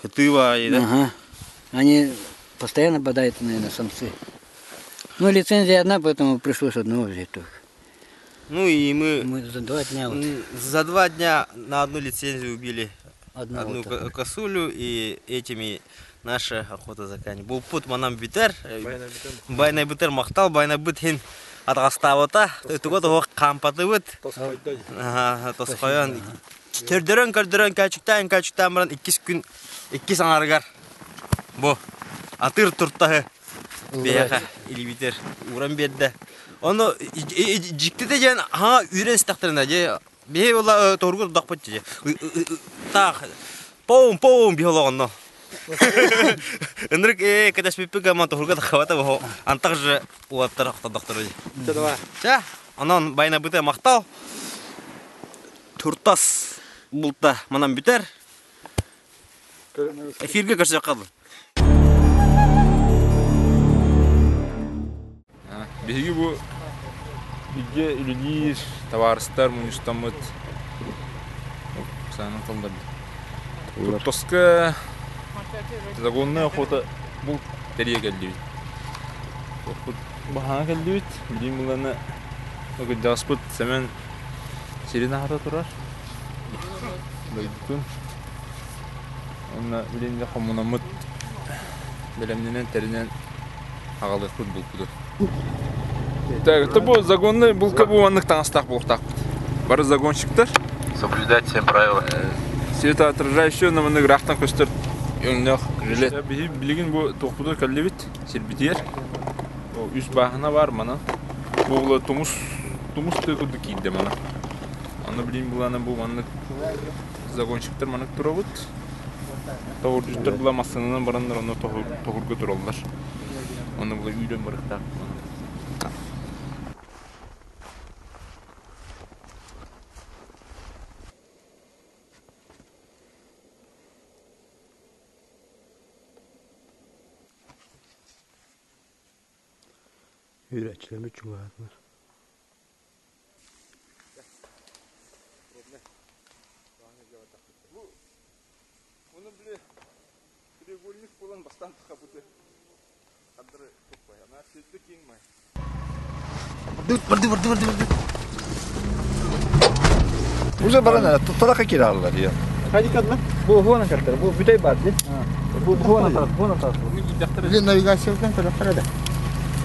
Хытыва, да? Ага. Они постоянно бодают, наверное, самцы. Ну, лицензия одна, поэтому пришлось одного взять только. Ну и мы, мы за два дня вот. За два дня на одну лицензию убили одну, одну косулю и этими наша охота заканчивается. Булпут манам бүтэр, байнай бүтэр махтал, байнай быт хин атаҕастаабата, туга тоһо хаампатыбыт. Тосхойон көрдөрөн көрдөрөн көөчүктээн көөчүктээн баран иккис күн иккис аҥарыгар бу атыыр туртаһы биһиэхэ илиибитигэр ууран биэрдэ. Ону дьиктитэ диэн хаҥа үүрэн истэхтэринэ дьэ биһи була тоһургу турдахпыт дьэ таах поум поум биһи олоҕонно ынырык ээ кэтэспиппит гамма тоһурга таххабата бу антах же уолаттар охтордохтору чэ онон байнабыта махтал туртас булта манан бүтэр Эфиргэ көрсүөххэ дылы. Биһиги бу бииргэ үлэлиир табаарыстар мунньустаммыт саанан тылларбыт. Туртаска загонная охота булт тэрийэ кэллибит. Баһаана кэллибит. Билигин булана кырдьаҕаспыт Сэмэн сирин аһата турар. Дойдутун Уонна билигин дьэ хомунаммыт бэлэмнэнэн тэринэн аҕалыахпыт булпутун. Так, бу загонный булка бу маннык таҥастаах буолуохтаахпыт. Бары загонщиктар. Соблюдать все правила. Светоотражающий маннык ыраахтан көстөр өҥнөөх жилет. Биһи билигин бу туохпутугар кэллибит сирбитигэр. Үс бааһына бар манан. Бу тумус тумус тыы курдук киирдэ мана. Аны билигин булана бу маннык Загонщиктар маннык турабыт. Тоһурдьуттар була массыынанан бараннар онно тоһурга тураллар. Онно була үүрэн барыахтаах. Үүрээччилэрбит чугаһаатылар. Оны били треугольник буолан бастаан тахабыты хардары туппай. Ана сирде киң май. Барды барды барды барды. Уже баран туттарака кираллар я. Хадикадна? Бу хуана картер, бу бүтэй бар ди. Бу хуана тарaf, хуана тарaf. Или навигациядан көрөктөр да.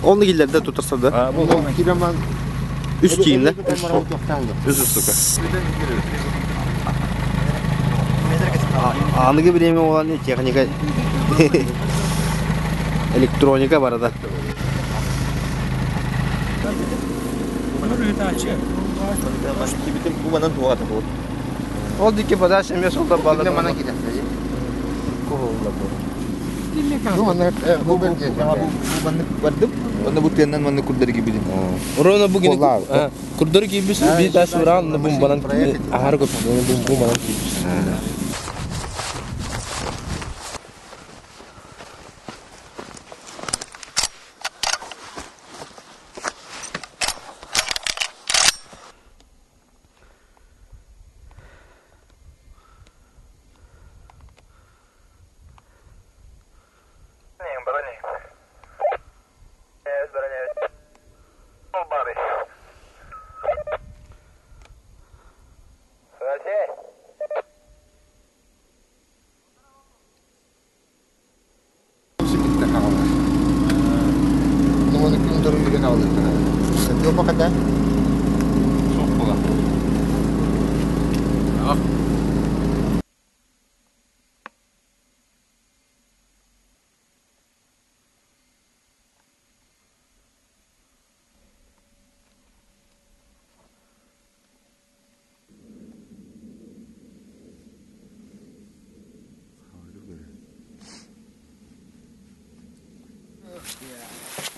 Онны киллерде тутарса да. Бу киреман Үс киинде. Үс устука. Аныгы время olan техника электроника барада. Ол дикки подача эмиэ солда баллар. Манан киирэ. Бу маннык бардым. Онно бу тыаннан маннык курдары киирбитим. Урона бу гини курдары киирбисин бир тас уран бу банан ахар көп бу манан киирбисин.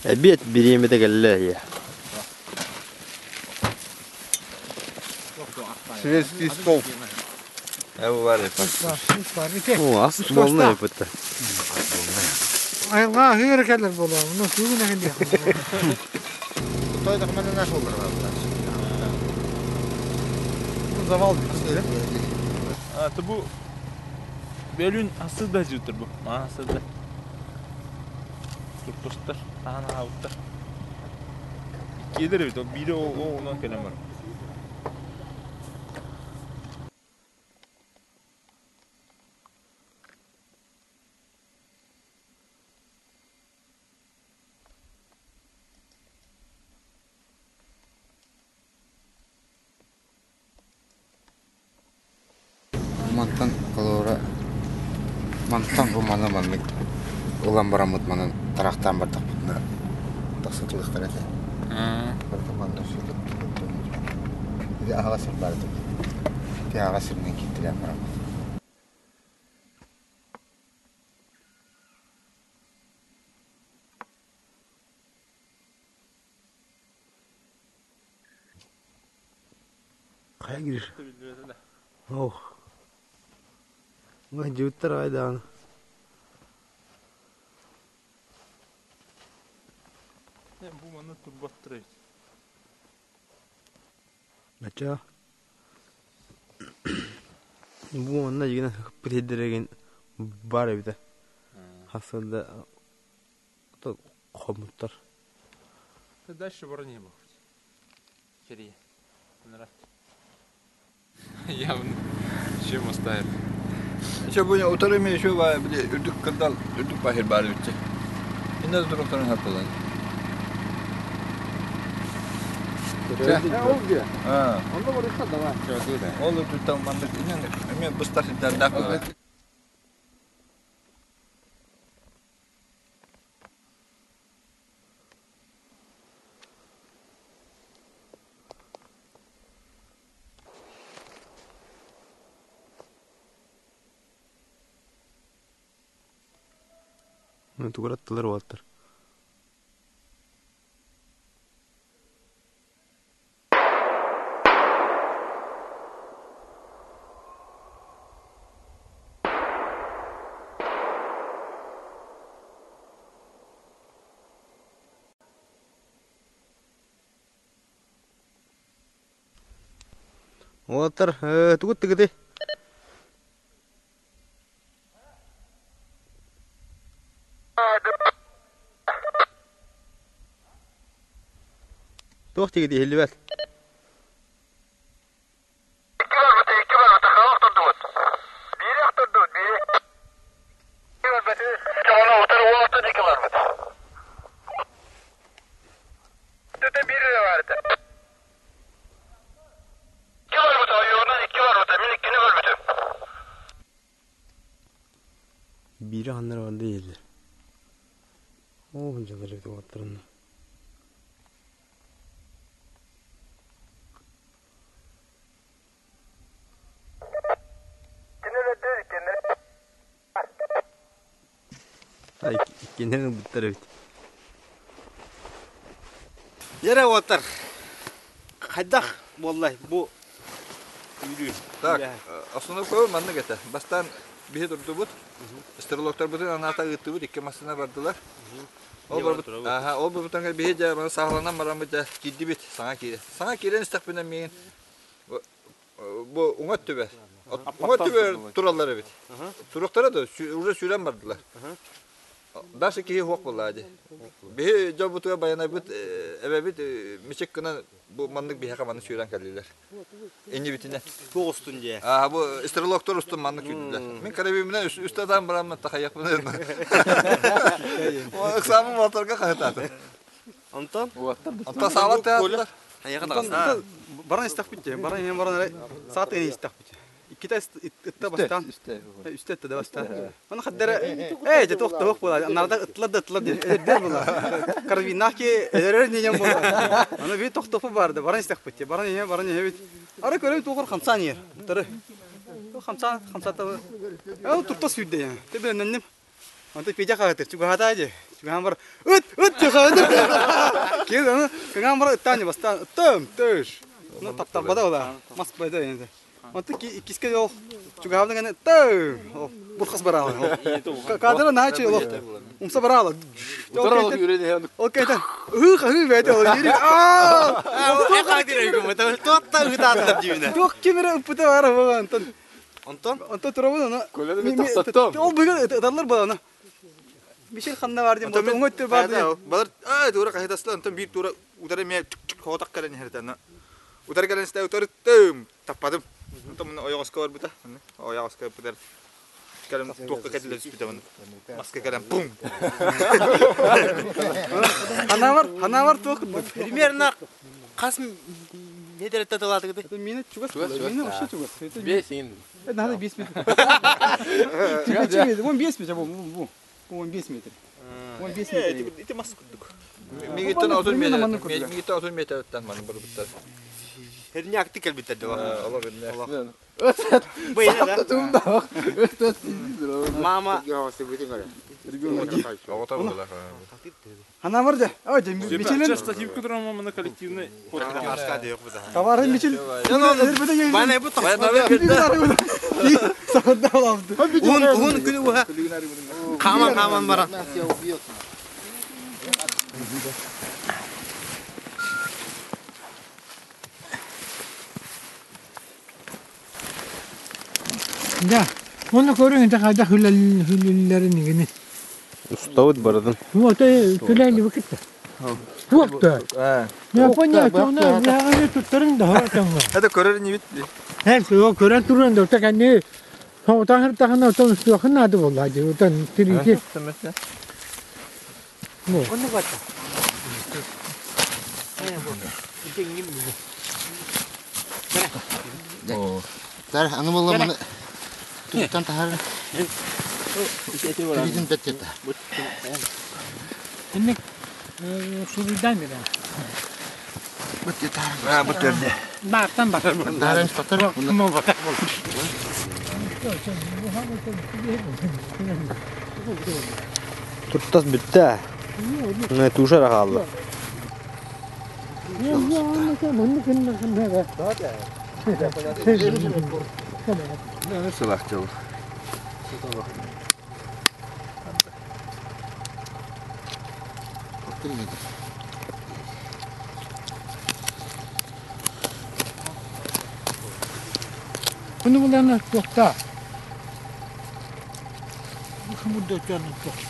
Эбиэт бириэмэтэ кэллэ я. Шведский стол. О, ас болна эпетте. Айылға хыр кэлэр буолуо, ну сүүгүн эһин диэх. Той документы наш олар. Завал А, то бу бөлүн асыда жутур бу. Маа асыда. Туртустар, таана аабыттар. Иккиэлэр эбит, ол биирэ ол онон кэлэн бар. Мантан холобура мантан бу маны маннык ылан бараммыт манан тарахтаан бардахпытына тахсытылыахтара этэ. Барыта манна Ити аһаҕас сир баар этэ. Ити аһаҕас сиринэн кииртэлээн бараммыт. Хайа Гриш? Ох. Дьүттэр айдаан. Бу манна турбаттар эбит. Ача. Бу манна дьигинэ ыппыт сирдэригин бар эбитэ. Хасылда хомуттар. Дальше бара не было. Херия. Явно. Чем оставили? Еще бу утары мен еще ба били үрдүк кырдал үрдүк бахир бар битче. Инде туруктарын хаппалан. Ол диye. Онда барыха давай. Ол туттан мандык инен эме быстар сиддердак. Тугураттылар уолаттар. Уолаттар тугут тыгыты? Туох тигити иһиллибэт? Биири ханнара барда иһиллэр. Оо, дьалар эбит уолаттарына. Ай, иккинэн ылбыттар эбит. Яра уолаттар, хайдах буоллай бу үүрүү? Так, основной көбө маннык этэ. Бастаан биһи турдубут. Стрелоктарбытын анаата ыыттыбыт, икки массыына бардылар. Ол барбыт, аха, ол барбытан биһи дьэ маны саҕаланан бараммыт дьэ киирдибит, саҥа киирэ. Саҥа киирэн истэхпинэ миигин бу уҥа өттүбэр, уҥа өттүбэр тураллар эбит. Туруктара да уже сүүрэн бардылар. Даже киһи суох буоллаа дии. Биһи дьолбутугар байанайбыт эбэбит мичик гынан бу маннык биһиэхэ маннык сүүрэн кэллилэр. Иннибитинэ. Туох устун дии? Аа бу стрелоктор устун маннык сүүрдүлэр. Мин карабимминэн үстэ атаан бараммын тахайахпын. Ыксаамын уолаттарга хаһытаатым. Онтон? Онтон саалар тыаатылар. Баран истэхпит дии. Баран иһэн баран эрэ саат истэхпит. Иккитэ ытта бастаан. Үстэ ытта да бастаан. Оны хаддара ээ дьэ туох туох буолар. Анарда ыттылар да ыттылар диэн эдэрдэр буолар. Карабиннаах ки эдэрэр ньэньэн буолар. Аны би тохтопу барды. Баран истэхпит. Баран иһэ баран иһэбит. Ары көрөбүт туохор хамсаан иһэр. Тары. Хамсаан хамсаата. Ол турта сүүрдэ я. Тебенненним. Онто Петя хаһытыр, чугаһатаа дии. Чугаһаан бар, ыт, ыт диye хаһытыр. Киһи аны кыҥаан бар ыттаан бастаан ыттым, төш. Ну таптарбата ола, мас байда енді. Онто иккиске ол чугаһаабын гана ыттым. Ол бурхас бараалы. Кадра наачы ол умса бараалы. Ол кайта ыһыы хаһыы бэйте ол ири аа. Туотта ыытааттар дьиибинэ. Туох кимире ыппыта бара буга онтон. Онтон? Онтон турабын аны. Ол бүгүн ыталлар баланы. Мишель ханна бар диэн болду. Оҥо өттө бар диэн. Балар аа тура хаһытасла онтон биир тура утары эмиэ хоотох кэлэн иһэртэ Утары кэлэн истэ утарыттым таппатым. Онтон муну ойоҕоско барбыта. Ойоҕоско барбытар. Кэлэн туохка кэтиллэ түспүтэ муну. Маска кэлэн пум. Ханавар, ханавар туох Примерно хас метр тылаатыгыт? Мина чугас. Мина вообще чугас. Бес ин. Надо 5 метров. Вон 5 метров, вон, вон, вон 5 метров. Вон 5 метров. Ити мас курдук. Мигиттен 30 метр. Мигиттен 30 метртен маны барбыттар. Херняк кэлбиттэр дела. Олох инне. Мама. Она варда. Ой, Мичелин. Сейчас статью, которую мы на коллективный. Товары Мичелин. Уһун күнү буха. Каман каман бара. Да. Оны көрүң да кайда хүлэллэрин игини. Уставыт барадын. Ну, это хүлэлли бакытта. Туохта. Я понял, что я туттарын да хатаңга. Это көрөр не бит. Һәм шул көрөн туран да кәне. Отан тахана отан суахын ады болла ди. Отан тирики. Оны бата. Тар, аны болла маны туттан тахар. Тридин беттета. Инне шулдан бира. Беттета. А, бу төрдө. Бартан бар. Дарым татар. Мо бата. Туртас бүтті. Мына тушара қалды. Ne сылах жол. Bunu bulana tokta. Bu da canı tokta.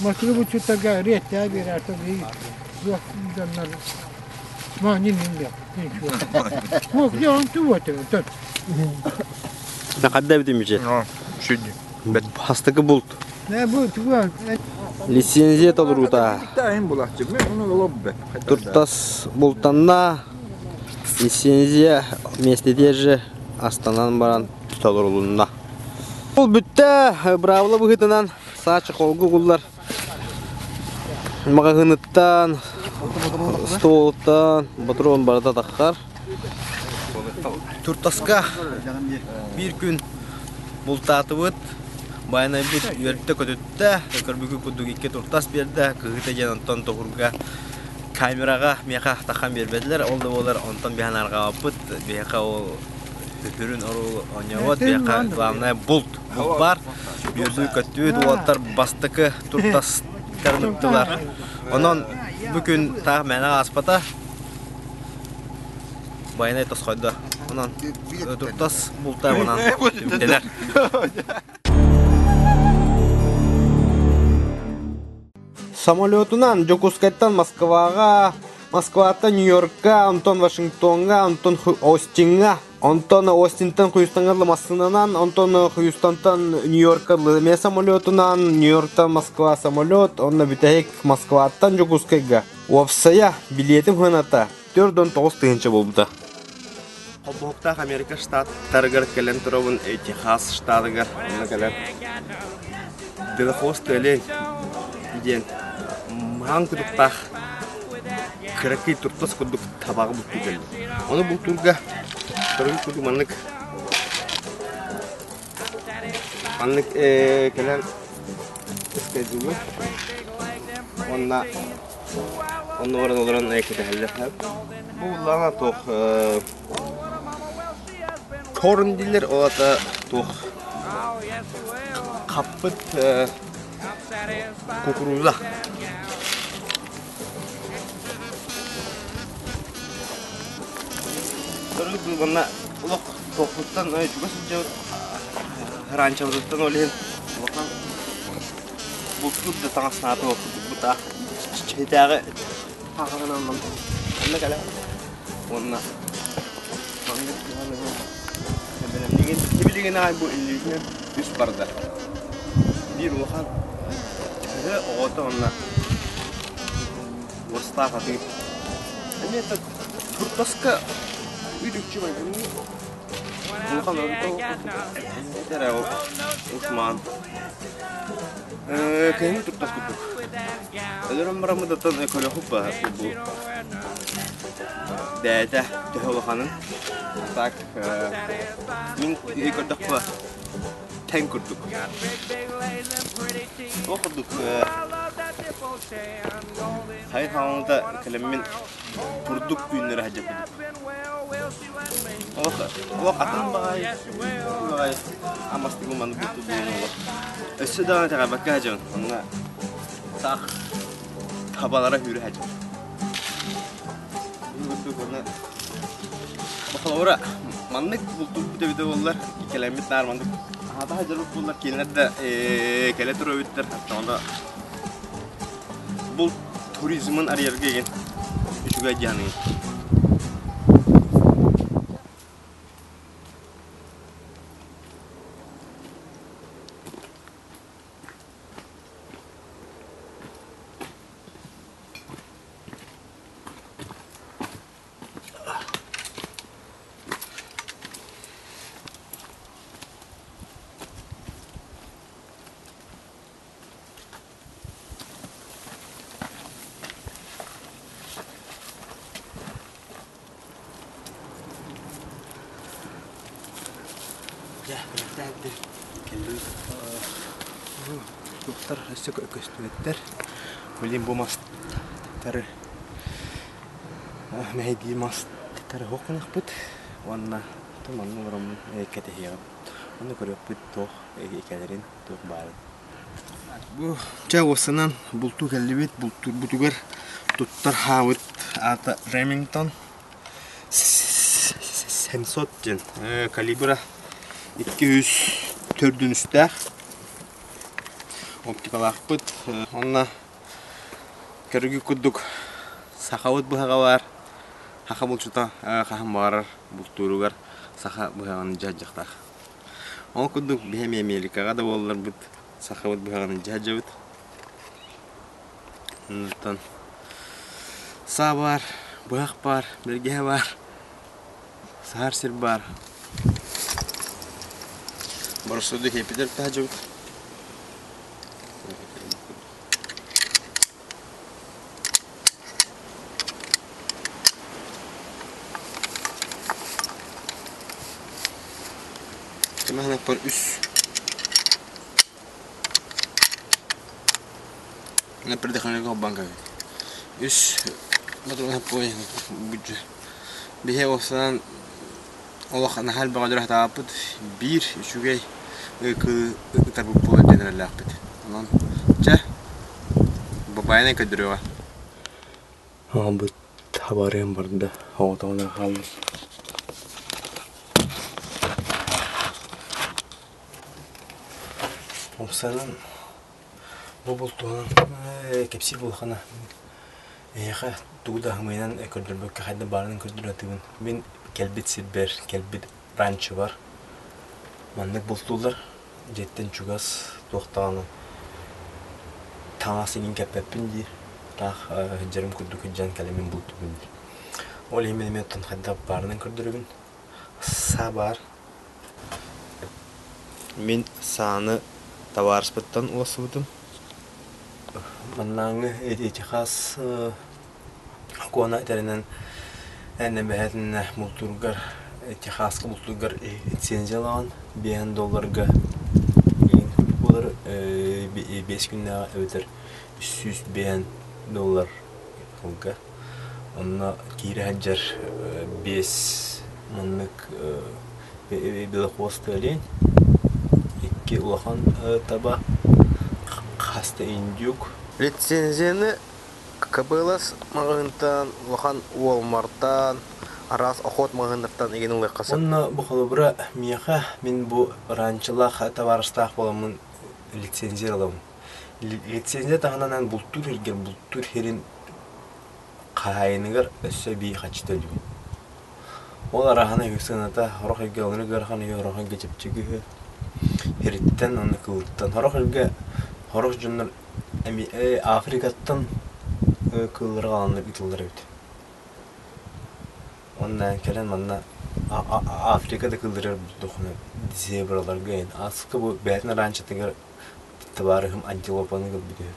Masrı bu çıtaga ret bir artık iyi. Yok canlar. Ma ne ne ne. Yok ya antu var tabii. Nakadda bitimиче. Шүдү. Хастыкы булт. Ne bu tuva? Лицензия толрута. Тайын булахчы. Мен уну лоббе. Туртас бултанна лицензия вместе же Астанан баран толрулунна. Бул бүтті, бравла бұғытынан сачы қолғы құллар. Мағағыныттан, столыттан, батырон барда таққар. Туртаска bir күн бултаатыбыт, байнайбыт үөртэ көтүттэ, көрбүкү кудук икки туртас берді, кыгыта жан онтон тоғырға камераға меха тахан бербедилер, ол да болар онтон бихан арғабыт, бияка ол хүпүрүн орул онябот, бияка главное булт, булт бар, бүйөрдү көттүбүт, олаттар бастыкы туртас тарныктылар. Онон бүгүн тағы мәнә аспата, байнай тос койду. Онон туртас булта онан түмтелер. Самолетунан Жокускайттан Москваға, Москваттан Нью-Йоркка, Антон Вашингтонга, Антон Остинга, Антон Остинтан Хьюстонга масынынан, Антон Хьюстонтан Нью-Йоркка лыме самолетунан, Нью-Йорктан Москва самолет, онна бүтәһек Москваттан Жокускайга. Уапсая билетим хыната 4-9 тыгынча болбута. Холбоһуктаах Америка штаттарыгар кэлэн туробун Техас штатыгар онно кэлэн Делахос төлен диэн маан кудуктаах кыракый туртас курдук табагы бутту келди. Ону бултурга көрүн курдук маннык маннык кэлэн искезүмү онна онно оран олорон экетехеллер бу лана тох корн дилер олата тох каппыт кукуруза. Көрүк булганна улок тохуттан чуга сылдьабыт ранчабытыттан олен улахан бултут да таҥаснааты бута читээҕи хааханан онна кэлэ уонна Тибилигин ай бу иллүүһүн үс барда. Бир улахан оҕото онна уостаах атыы. Эми это Туртаска үт-үкчү майгынныы. Улахан орто этэрэ ушмаан. Кыһын туртас курдук. Өлөрөн бараммытыттан көрөхүп ба бу бэйэтэ төһө улаханын. Так, мин көрдөхпө тэҥ курдук. Ол курдук хайын хааланыта кэлэммин бурдук үүннэрэ сылдьар курдук. Олох олох атын баҕайы баҕайы амастыгы маннык булту буолан олох. Өссө даҕаны итэҕэйбэккэ сылдьабын. Онно таах табалара сүүрэ сылдьар. Курдук уонна холобура маннык бултуурбут эбитэ буоллар кэлэммит наар маннык аһата сылдьарбыт буоллар кинилэр да кэлэ турар эбиттэр оччоҕуна булт туризмын арыйарга игин үчүгэй дии саныыбын. Дьэ, бэлэхтээн кэллим. Туохтар өссө көстүбэттэр. Блин, бу мастары мэһэйдии мастары оһох гыныахпыт уонна манна олороммун кэтэһиэҕим. Онно көрүөхпүт туох кэлэрин, туох баарын. Бу чэ уоссанан бултуу кэллибит. Бултуурбутугар туттар хаабыт аата Ремингтон 700 диэн калибра 200 үстээх оптикалаахпыт. Онно көрүгү курдук сахабыт быһаҕа баар. Саха булчута хаһан баҕарар бултууругар саха быһаҕын дьаһдьахтаах. Ол курдук биһи эмиэ Америкаҕа да буолларбыт сахабыт быһаҕын илдьэ сылдьабыт. Онтон саа баар, быһах баар, бэргэһэ баар, саһар сир баар. Боростуойдук киэппитэр сылдьабыт. Кымаһынаппар үс Предохранитель Үс Биһи уопсайынан олох наһаа элбэҕи өлөрө сатаабаппыт. Биир үчүгэй кыылы ытарбыт буолар диэн эрэллээхпит. Онон чэ, бабайынан көрдөрүөҕэ. Аҕабыт хабарыан барда, оҕотоҕунан хаалла. Уопсайынан бу бултуһунан кэпсиир буоллаххына эйиэхэ тугу да аһымыйынан көрдөрбөккө хайдах баарынан көрдөрө сатыыбын. Мин кэлбит сирбэр, кэлбит ранчобар маннык бултууллар. Дьиэттэн чугас туох даҕаны таҥас иҥин кэппэппин диир. Таах сылдьарым курдук сылдьан кэлэммин бултуубун диир. Ол иһин мин эмиэ оттон хайдах баарынан көрдөрөбүн. Саа баар. Мин сааны табаарыспыттан уоссубутум. Маннааҥҥы Техас сокуона этэринэн эн эбэһээтинэ бултуургар Техаска бултуургар лицензиялаҕын биэһэн долларга игин курдук буолар биэс күннээҕи эбэтэр 305 доллар сылга Онно киирэ сылдьар биэс маннык белохвостый олень, икки улахан таба, хас да индюк. Лицензияны КБЛС маҕаһыынтан, улахан Уолмартан, араас охот маҕаһыыннартан игин ылыахха сөп. Онно бу холобура миэхэ мин бу ранчолаах табаарыстаах буоламмын лицензия ылабын. Лицензия таһынан бултуур сиргэр бултуур сирин хаһаайыныгар өссө эбии харчы төлүүгүн. Ол арааһына үһү сыаната сорох ыйга ылынар ыарахан үһү, сорох ыйга чэпчэки үһү. Сириттэн уонна кылыттан. Сорох ыйга сорох дьоннор эми Африкаттан кыыллары аҕаланнар ыытыллар эбит. Онно кэлэн манна Африка да кылларыгар булдухуна зебраларга эн аска бу бэйэтин араанчатыгар табаарыһым антилопаны көрбүт үһү.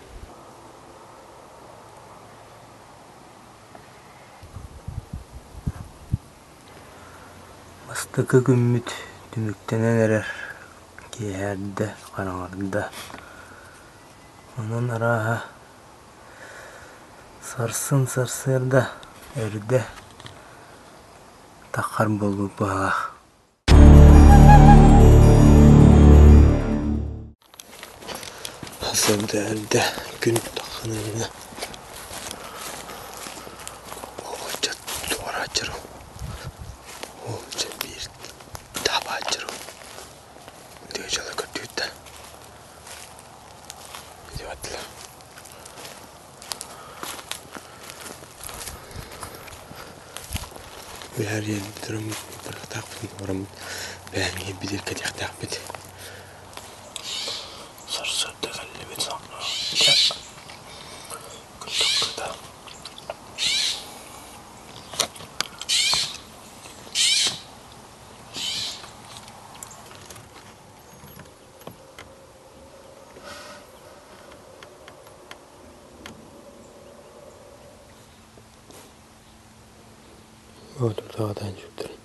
Бастакы күммүт түмүктэнэн эрэр, киэһэрдэ, хараҥарда. Онон арааһа сарсын сарсыарда эрдэ таххар буолбут быһыылаах. Сарсыарда эрдэ күн тахханыына оҕоччо туорааччырым ол дьэ биир таабааччырым дьыала көрдүүттэ Идиоттар. Билэр иэлбитэрим барыахтаахпын бараммыт бэйэҥ иһирбитигэр кэтиэхтээхпит. Сарсыарда кэллибит дьэ күн тахсыыта. Отурдаҕатаан сүрдэрин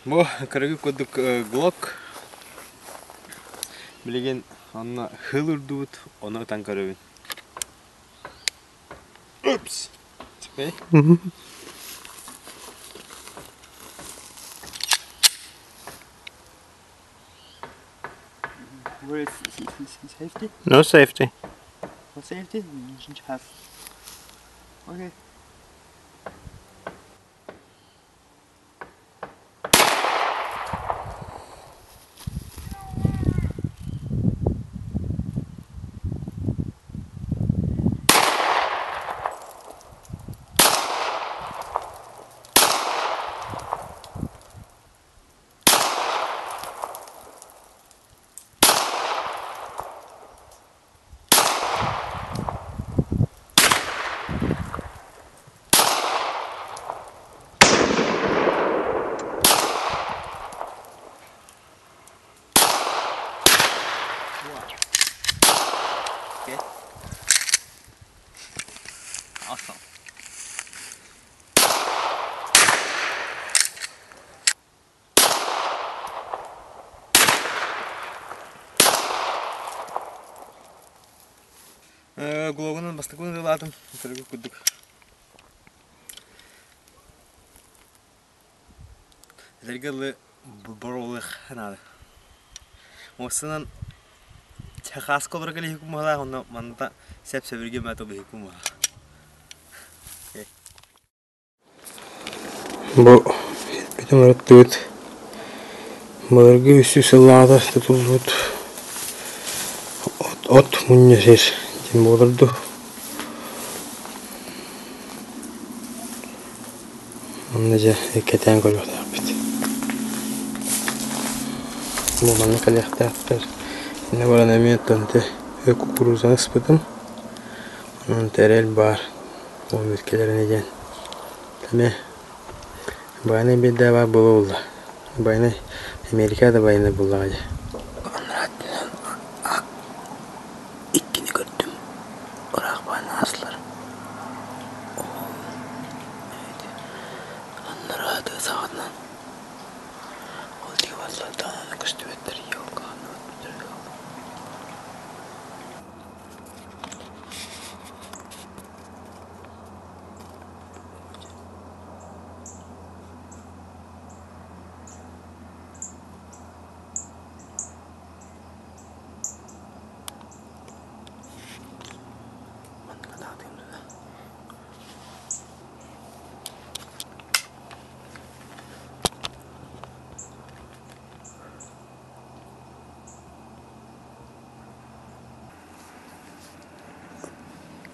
Бу кыргы курдук глок билигин онно хыл үрдүбүт, ону ытан көрөбүн. Упс. Теперь. Where is safety? No safety. No safety? Have. Okay. Okay. Awesome. Глогунан бастакы ылаатым көрүгү курдук. Этэргэ дылы боруолуох наада. Муостанан хааска олоро кэлиһикум баһылаах, онно манна сэп-сэбиргэ мэ тобиһикум баһылаах. Бу бүтүн ырыттыбыт былыргы үс сыллааҕыта тутуллубут от мунньа сир диэн буолар дуу. Онно дьэ кэтээн көрүөхтээхпит. Бу манна кэлиэхтээхтэр. Иннэ баран эмиэ оттон ити кукурузаны ыспытым. Онон тэрил баар. Уон кэлэринэ диэн эмиэ байанай биирдэ баар буола буолла. Байанай Америка да байанай буоллаҕа дии. Анараа иккини көрдүм. Ыраах баан аастылар. Анараа тыа саҕатынан ол диэки барсар даҕаны көстүбэттэр елка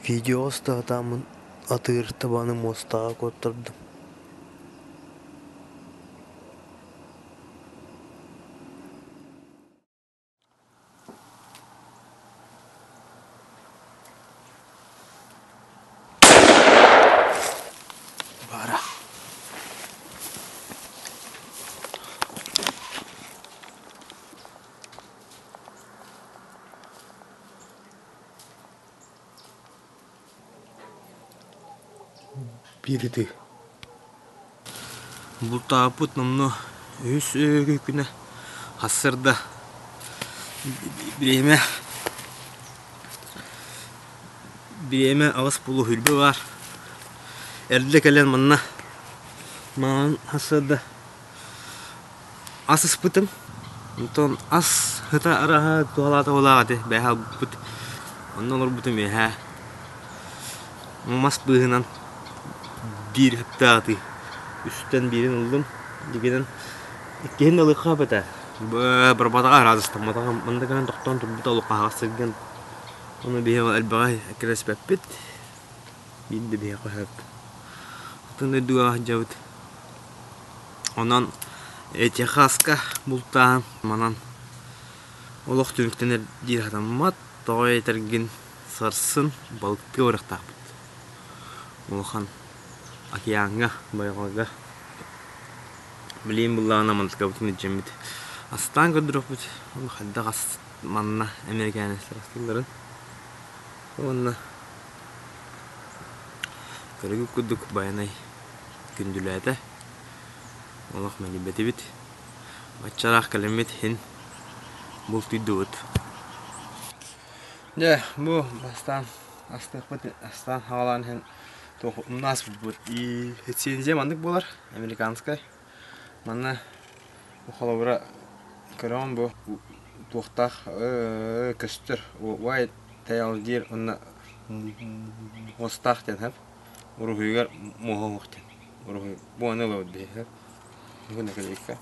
Видео устаатааммын атыыр табаны муостаҕа куоттардым Биир ытыы. Бултаабыппыт номнуо үһүс күнэ сарсыарда бириэмэ бириэмэ аҕыс буолуо сүүрбэ баар. Эрдэ кэлэн манна маҥан сарсыарда ас ыспытым. Онтон ас сыта арааһа туһалаата-туһалаах этэ бэйэһэ ылбыппыт. Онно олорбутум үөһээ мас быыһынан биир ыттаатыы үстэн биирин ыллым. Дьигинэн иккиһин да ылыахха сөп этэ. Барбатаҕа араадыстамматаҕа манна кэлэн тохтоон турбута олох аһаҕас сиргэн. Ону биһиги элбэҕи эккирэспэппит. Биир да биһиэхэ сөп. Атын дойдуга сылдьабыт. Онон Техаска бултааһын манан олох түмүктэнэр диир сатаммат. Тоҕо этэргин сарсын балыктыы барыахтаахпыт. Улахан океаҥҥа, байҕалга. Билигин буллаҕына мантыкабытын илдьэммит астаан көрдөрүөхпүт. Хайдах ас манна американецтар астыылларын. Уонна көрүгүт курдук Байанай күндүлээтэ. Олох мэлийбэтибит. Баччалаах кэлэммит иһин бултуйдубут. Дьэ, бу бастаан астыахпыт астаан хаалаан иһэн туох умнааспыппыт. И лицензия маннык буолар, американскай. Манна холобура көрөҕүн бу туохтаах көстөр white tail диир уонна муостаах диэн сөп. Уруһуйугар муоһа уһуох диэн. Уруһуй бу аны ылабыт биһиги. Бу наклейка.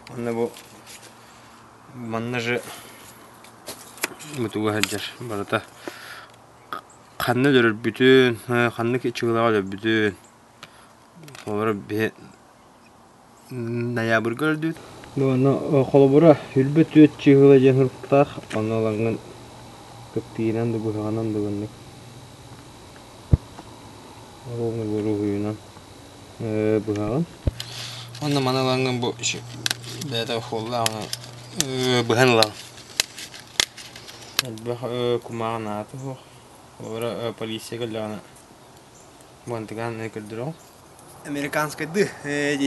Уонна бу манна же бу туга сылдьар барыта ханна өлөрбүтүн, ханнык чыгылаҕа өлөрбүтүн холобура биһи ноябрьга өлдүбүт. Бу онно холобура өлбөт үөт чыыһыла диэн суруктаах, онно ылаҥҥын кыптыйынан да быһаҕынан да гыннык уруһуйунан быһаҕын. Онно маны ылаҥҥын бу бэйэтэ укуоллаах онон быһан ылаҕын. Элбэх кумааҕы наада суох. Холобура полиция кэллэҕинэ бантыгаан көрдөрөҕүн. Американскайдыы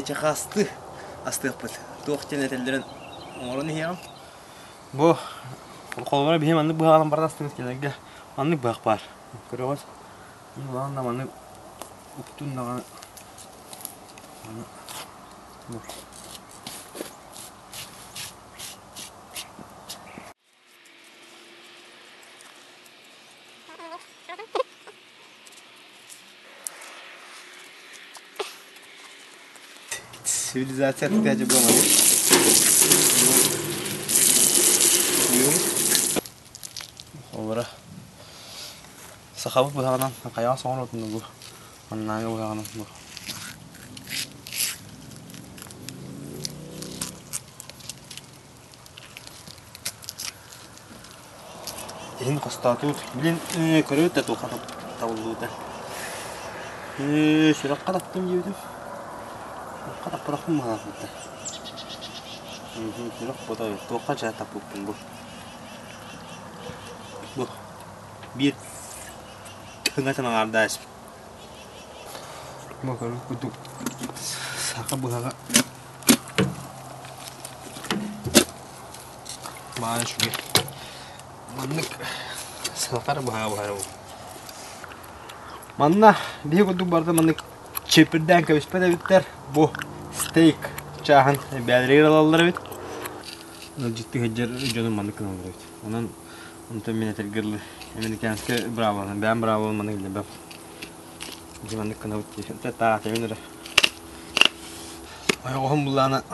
техастыы астыахпыт. Туох диэн этэллэрин оҥорон иһиэҕим. Бу холобура биһи маннык быһаҕынан баран астыыбыт кинилэргэ маннык быһах баар. Көрөҕүт? Улахан да маннык уктун даҕаны бу Цивилизация опять дома. Олора сахабыт быһаҕынан хайаҕа соҥоротун бу маннааҥы быһаҕынан бу Иһин хостоотубут. Билин көрөбүт да туохха табыллыбыта. Сүрэххэ таптым диэбитим. Сүрэххэ таппатахпын быһаҕа Сүрэх буота туохха чаа таппыппын бу. Бу биир тыҥатын аҥаардаах испит. Бу көрбүт курдук саха быһаҕа Баҕа үчүгэй. Маннык сылтар быһаа буһарабын. Манна биһи курдук барыта маннык чипирдээн кэбиспэт эбиттэр. Бу стейк чааһын бэйэлэригэр ылаллар эбит. Ыалдьыттыы сылдьар дьону маннык гыналлар эбит. Онон онтон мин этэргэ дылы американскай браво, бэйэм браво маннык билбэм. Дьэ маннык гынабыт дии. Таатабын эрэ. Ойоҕоһум буллаана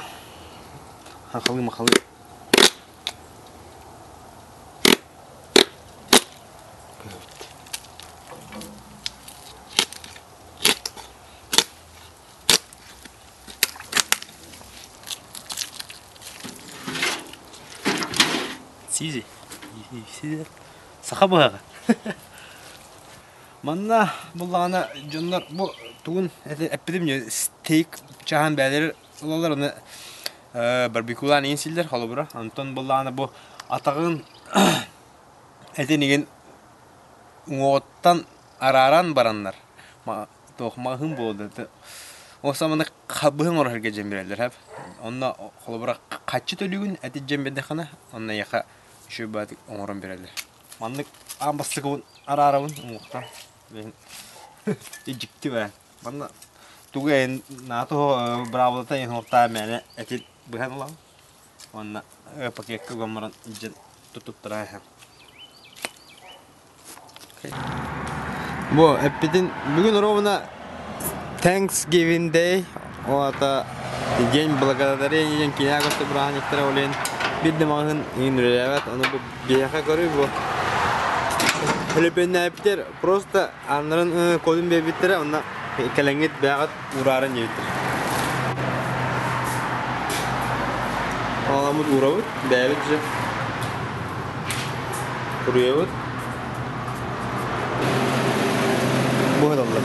хахалы-махалы Сизи. Саха быһаҕа. Манна буллаҕына дьоннор бу тугун эппитим стейк чааһын бэйэлэрэ ылаллар аны барбекюлаан иин сииллэр холобура. Онтон буллаҕына бу атаҕын этин игин уҥуоҕуттан арааран бараннар. Туох маҕаһыын буолла да ол саманы хабыһын оҥорорго дьэн биэрэллэр хэп. Онно холобура хаччы төлүүгүн эти дьэн биэрдэххинэ онно эйиэхэ үчүгэй баҕайытык оҥорон биэрэллэр. Маннык аан бастакыбын араарабын уҥуохтан. Дьикти бээ. Манна тугу эн наато быраабылата иһин мээнэ эти быһан ылаҕын. Уонна пакекка уган баран илдьэн туттара иһэн. Бу эппитин бүгүн ровно Thanksgiving Day, ол аата День благодарения диэн кинигэ көстө бырааһынньыктара ол иһин биир да маҕаһыын иҥин үлэлээбэт, ону бу биһиэхэ көрүй бу төлөпүөннээбиттэр просто ааннарын кодун биэрбиттэрэ онно кэлэҥҥит бэйэҕит уураарын диэбиттэр. Аламмыт уурабыт, бэйэбит же Суруйабыт. Бу сыталлар.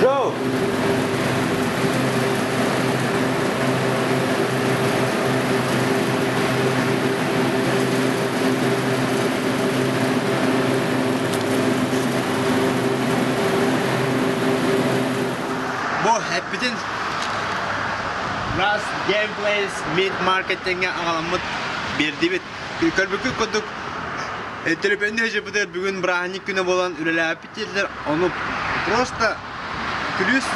Joe! Бу эппитин Раз Gameplays Meat Marketing-ҥа аҕаламмыт биэрдибит. Көрбүккүт курдук төлөпүөннүү сылдьыбытыгар бүгүн бырааһынньык күнэ буолан үлэлээбиппит диэтилэр. Ону просто күлүүс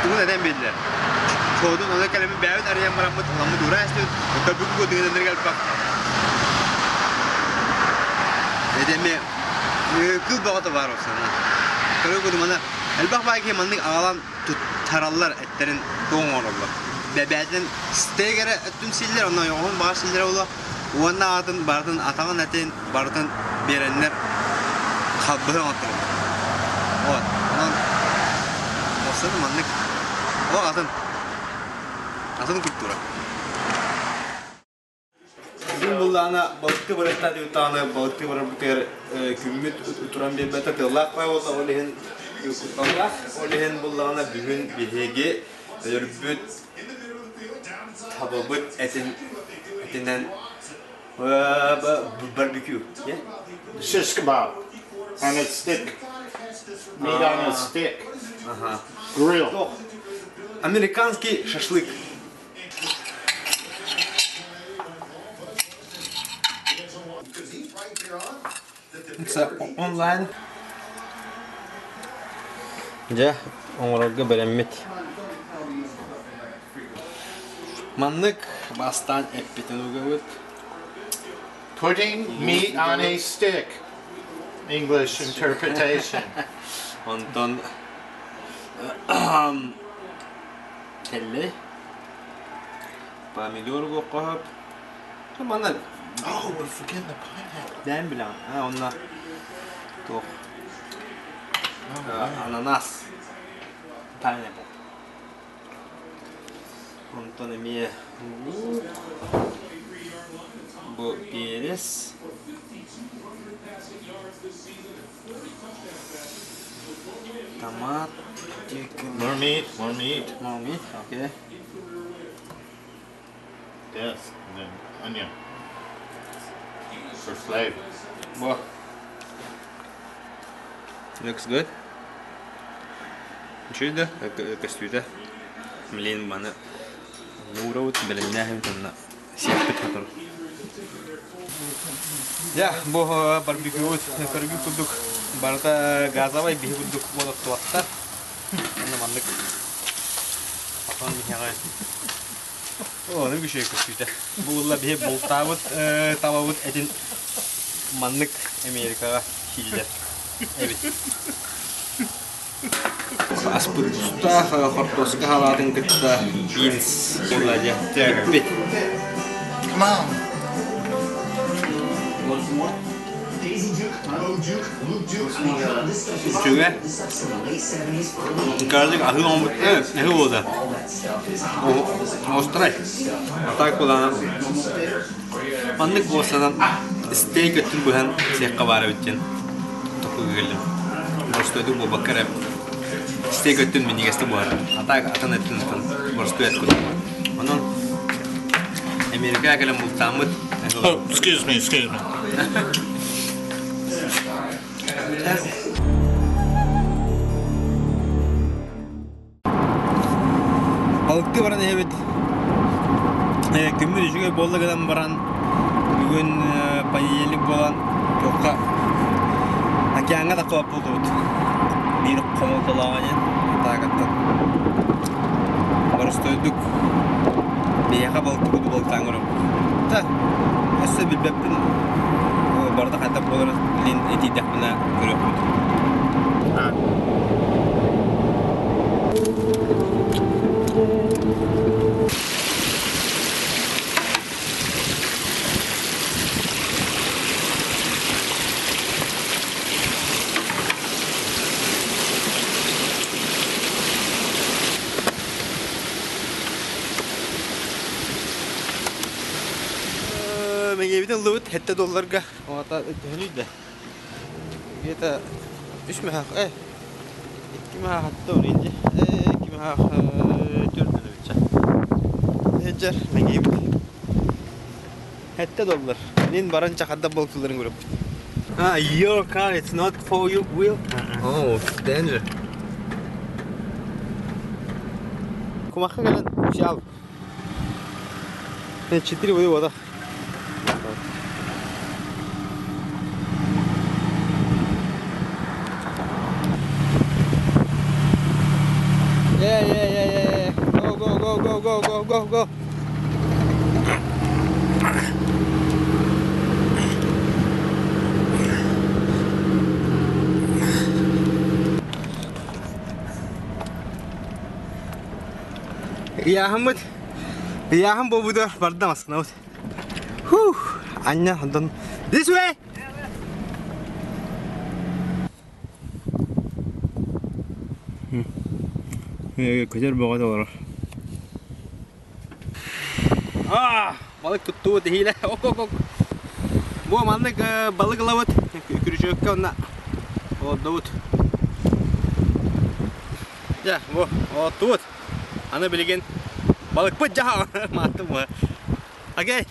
тугун этэн биэрдилэр. Суотун ону кэлэммит бэйэбит арыйан бараммыт ыламмыт уура эстибит. Көрбүккүт курдук этэннэргэ элбэх. Эдеми кыл бөҕөтө баар оксана. Көрүү курдук маны элбэх баай киһи маннык аҕалан туттараллар эттэрин туох оҥороллор. Бэбээтин стейк эрэ өттүн сииллэр, онно ойоҕоһун баҕар сииллэрэ буолуо. Уонна аатын барытын атаҕын этин барытын биэрэннэр халбыһы оҥоттороллор. Вот. Онон Моссын маннык ол атын атын культура. Бүгүн буллаҕына балыкты барыахтаах диэбиттэҕинэ балыкты барарбытыгар күммүт туран биэрбэтэ тыаллаах баай буолла ол иһин кутталлаах ол иһин буллаҕына бүгүн биһиги өлөрбүт табабыт этин этинэн барбекю Shish kebab on a stick, meat on a stick, grill. Американский шашлык. Це онлайн. Дьэ, оҥорорго бэлэммит. Маннык бастаан эппитин угабыт. Putting meat on a stick. English interpretation. Онтон Кэллэй. Помидор угуохха сөп. Манна Oh, we're forgetting the pineapple. Дээн билэҕин. А, онно туох ананас. Pineapple. Онтон эмиэ бу перец. Томат. More meat, more meat. More meat, okay. Yes, and then onion. For flavor. Во. Looks good. Үчүгэй да көстүүтэ. Блин, маны нуурабыт бэлэмнээһибит онно сиэппит сотору. Дьэ, бу барбекюбут көргү курдук барыта газовай биһи курдук буолаттыбаттар. Онно маннык потом биһиэҕэ Ону күшүө көстүүтэ. Бу улла биһи бултаабыт табабыт этин маннык Америкаҕа сииллэр эбит. Аспыт тустаах хортуоска халаатын кытта бинс буолла дьэ. Бүппүт. Come on. Үчүгэй. Каждый аһыы оҥорбут аһыы буолда. Острай. А так булаан маннык буолсанан стейк өттүн быһан сиэххэ баар эбит диэн токуга кэллим. Боростуойдук буолбакка эрэ стейк өттүн минньигэстик буһар. А так атын өттүн боростуой эт курдук. Онон Америкаҕа кэлэн бултааммыт Oh, excuse me, excuse me. Балыкты баран иһэбит. Күммүт үчүгэй буолла гынан баран бүгүн понедельник буолан туохха океаҥҥа тахсыбат буоллубут. Биир хомолтолооҕо диэн атаакаттан боростуойдук биһиэхэ балыктыбыт балыктаан көрөбүт. Та өссө билбэппин барыта хайдах буоларын билин этийдэхпинэ көрүөхпүт. Мэҥиэбитин ыллыбыт 7 долларга. Ота төһөнүй да? Где-то үс мөһөх, икки мөһөх атта уринди. Икки мөһөх төрт нөлөбүччэ. Сылдьар мэҥиэбит. 7 доллар. Мин баран чахарда болтуларын көрөппүт. Ah, your car, it's not for you, wheel. Oh, it's danger. Кумахха кэлэн взял. Четыре воды вода. Yeah, yeah, yeah, yeah, yeah. Go, go, go, go, go, go, go, go. Ыйааһыммыт ыйааһын буолбутугар барда массыынабыт. Фух, Аня, онтон This way! Көтөр бөҕө олорор. Аа, балык туттубут иһиилэ. Ок, ок, ок. Бу маннык балык ылабыт. Күрүчүөккэ онно олордубут. Дьэ, бу оттубут. Аны билигин балыкпыт дьаһаҕа мааттым Окей.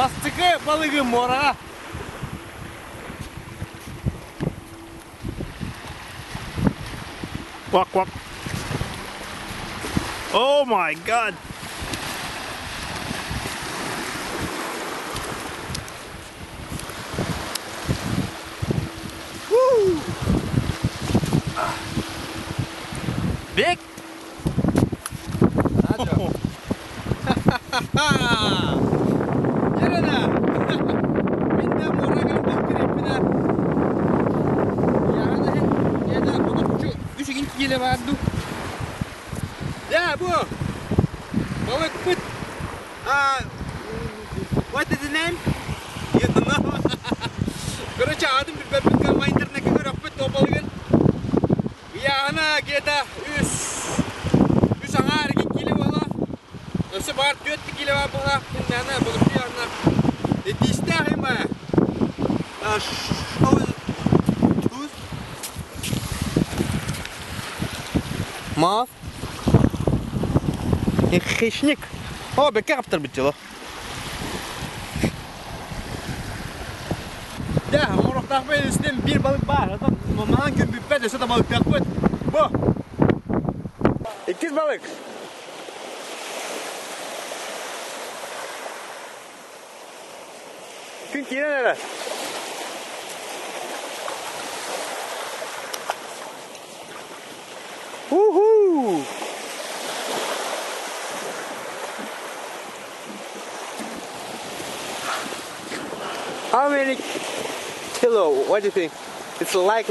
Бастакы балыгы муораҕа. Quack quack. Oh my god. Woo! Big. Дьэрэнэ! Мин да муора кэлбит Үс игин киилэ баар дуу. Дьэ, бу балыкпыт. What is the name? You don't know. Короче, аатын билбэппин кама интернекке көрөхпүт то балыгын. Ыйааһына где-то үс үс аҥаар киилэ буола. Өссө баар түөрт киилэ баар буола. Иннээнэ балыкты ыйааһына. Итиистээх има. Что Tooth? Мав? Хищник. О, бэккэ хаптарбыт дьыло. Дьэ, оҥоруохтаахпын үстэн биир балык баар. Оттон манан күн бүппэт, өссө да балыктыахпыт. Бу. Иккис балык. Күн киирэн эрэр. Уху! many kilo? What do you think? It's like